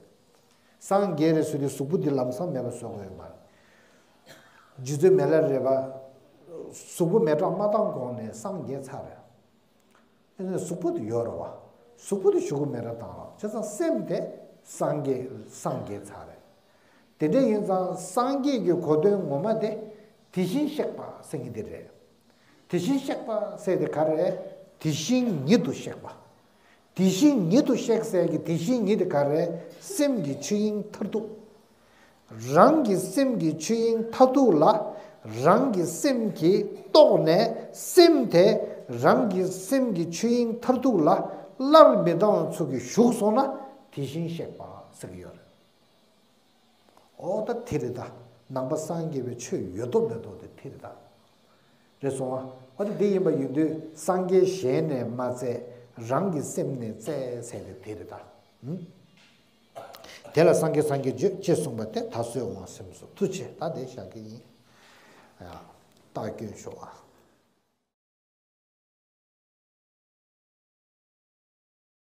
སངས་རྒྱས་རེད་ཟེར་དུས་གཟུགས་པོ་འདི་ལམ་སང་མེད་པ་བཟོ་དགོས་ཡོད་མ་རེད། རྗེ་བཙུན་མི་ལ་རས་པ། གཟུགས་པོ་མེ་སྲེག་མ་བཏང་གོང་ནས་སངས་རྒྱས་ཚར་རེད། ཨ་ནི་གཟུགས་པོ་དེ་ཡོད་རེད་བ། གཟུགས་པོ་དེ་གཞུག་གུ་མེ་སྲེག་བཏང་རོགས་བྱས་ཙང་སེམས་དེ་སངས་རྒྱས་སངས་རྒྱས་ཚར་རེད། དེ་འདྲ་ཡིན་ཙང་སངས་རྒྱས་ཀྱི་གོ་དོན་ངོ་མ་དེ་དེ་བཞིན་གཤེགས་པ་ཟེར་མཁན་དེ་རེད། དེ་བཞིན་གཤེགས་པ་ཟེར་དེ་ག་རེ། དེ་བཞིན་ཉིད་དུ་གཤེགས་པ། དེ་བཞིན་ཉིད་དུ་གཤེགས་ཟེར་གྱི་དེ་བཞིན་ཉིད་དེ་ག་རེ། སེམས་ཀྱི་ཆོས་དབྱིངས་མཐར་ཐུག་རང་གི་སེམས་ཀྱི་ཆོས་དབྱིངས་མཐར་ཐུག་ལ་རང་གི་སེམས་ཀྱིས་རྟོགས་ནས་སེམས་དེ་རང་གི་སེམས་ཀྱི་ཆོས་དབྱིངས་མཐར་ཐུག་ལ་སླར་མི་ལྡང་བའི་ཚུལ་གྱིས་ཞུགས་སོང་ན་དེ་བཞིན་གཤེགས་པ་ཟེར་གྱི་ཡོད་རེད། ཨོ་ད་དེ་རེད་ད། ནང་པ་སངས་རྒྱས་པའི་ཆོས་ཡོད་མདོག་མེད་མདོག་དེ་དེ་རེད་ད། རེད་སོང་ཨ། འོ་དེ་འདི་ཡིན་པ་ཡིན་དུས་སངས་རྒྱས་གཞན་ནས་མ་བཙལ། རང་གི་སེམས་ནས་བཙལ་ཟེར་དེ་དེ་རེད་ད། ཨུམ། དེ་ལ་སངས་རྒྱས་སངས་རྒྱས་བརྗོད་ཅེས་གསུངས་པ་སྟེ་ད་གསོལ་འོང་སེམས་སོ། ཐུགས་རྗེ་ཆེ། ད་དེ་བཞག་གི་ཡིན། ཡ། རྟགས་སྐྱོན་ཤོག་ཨ།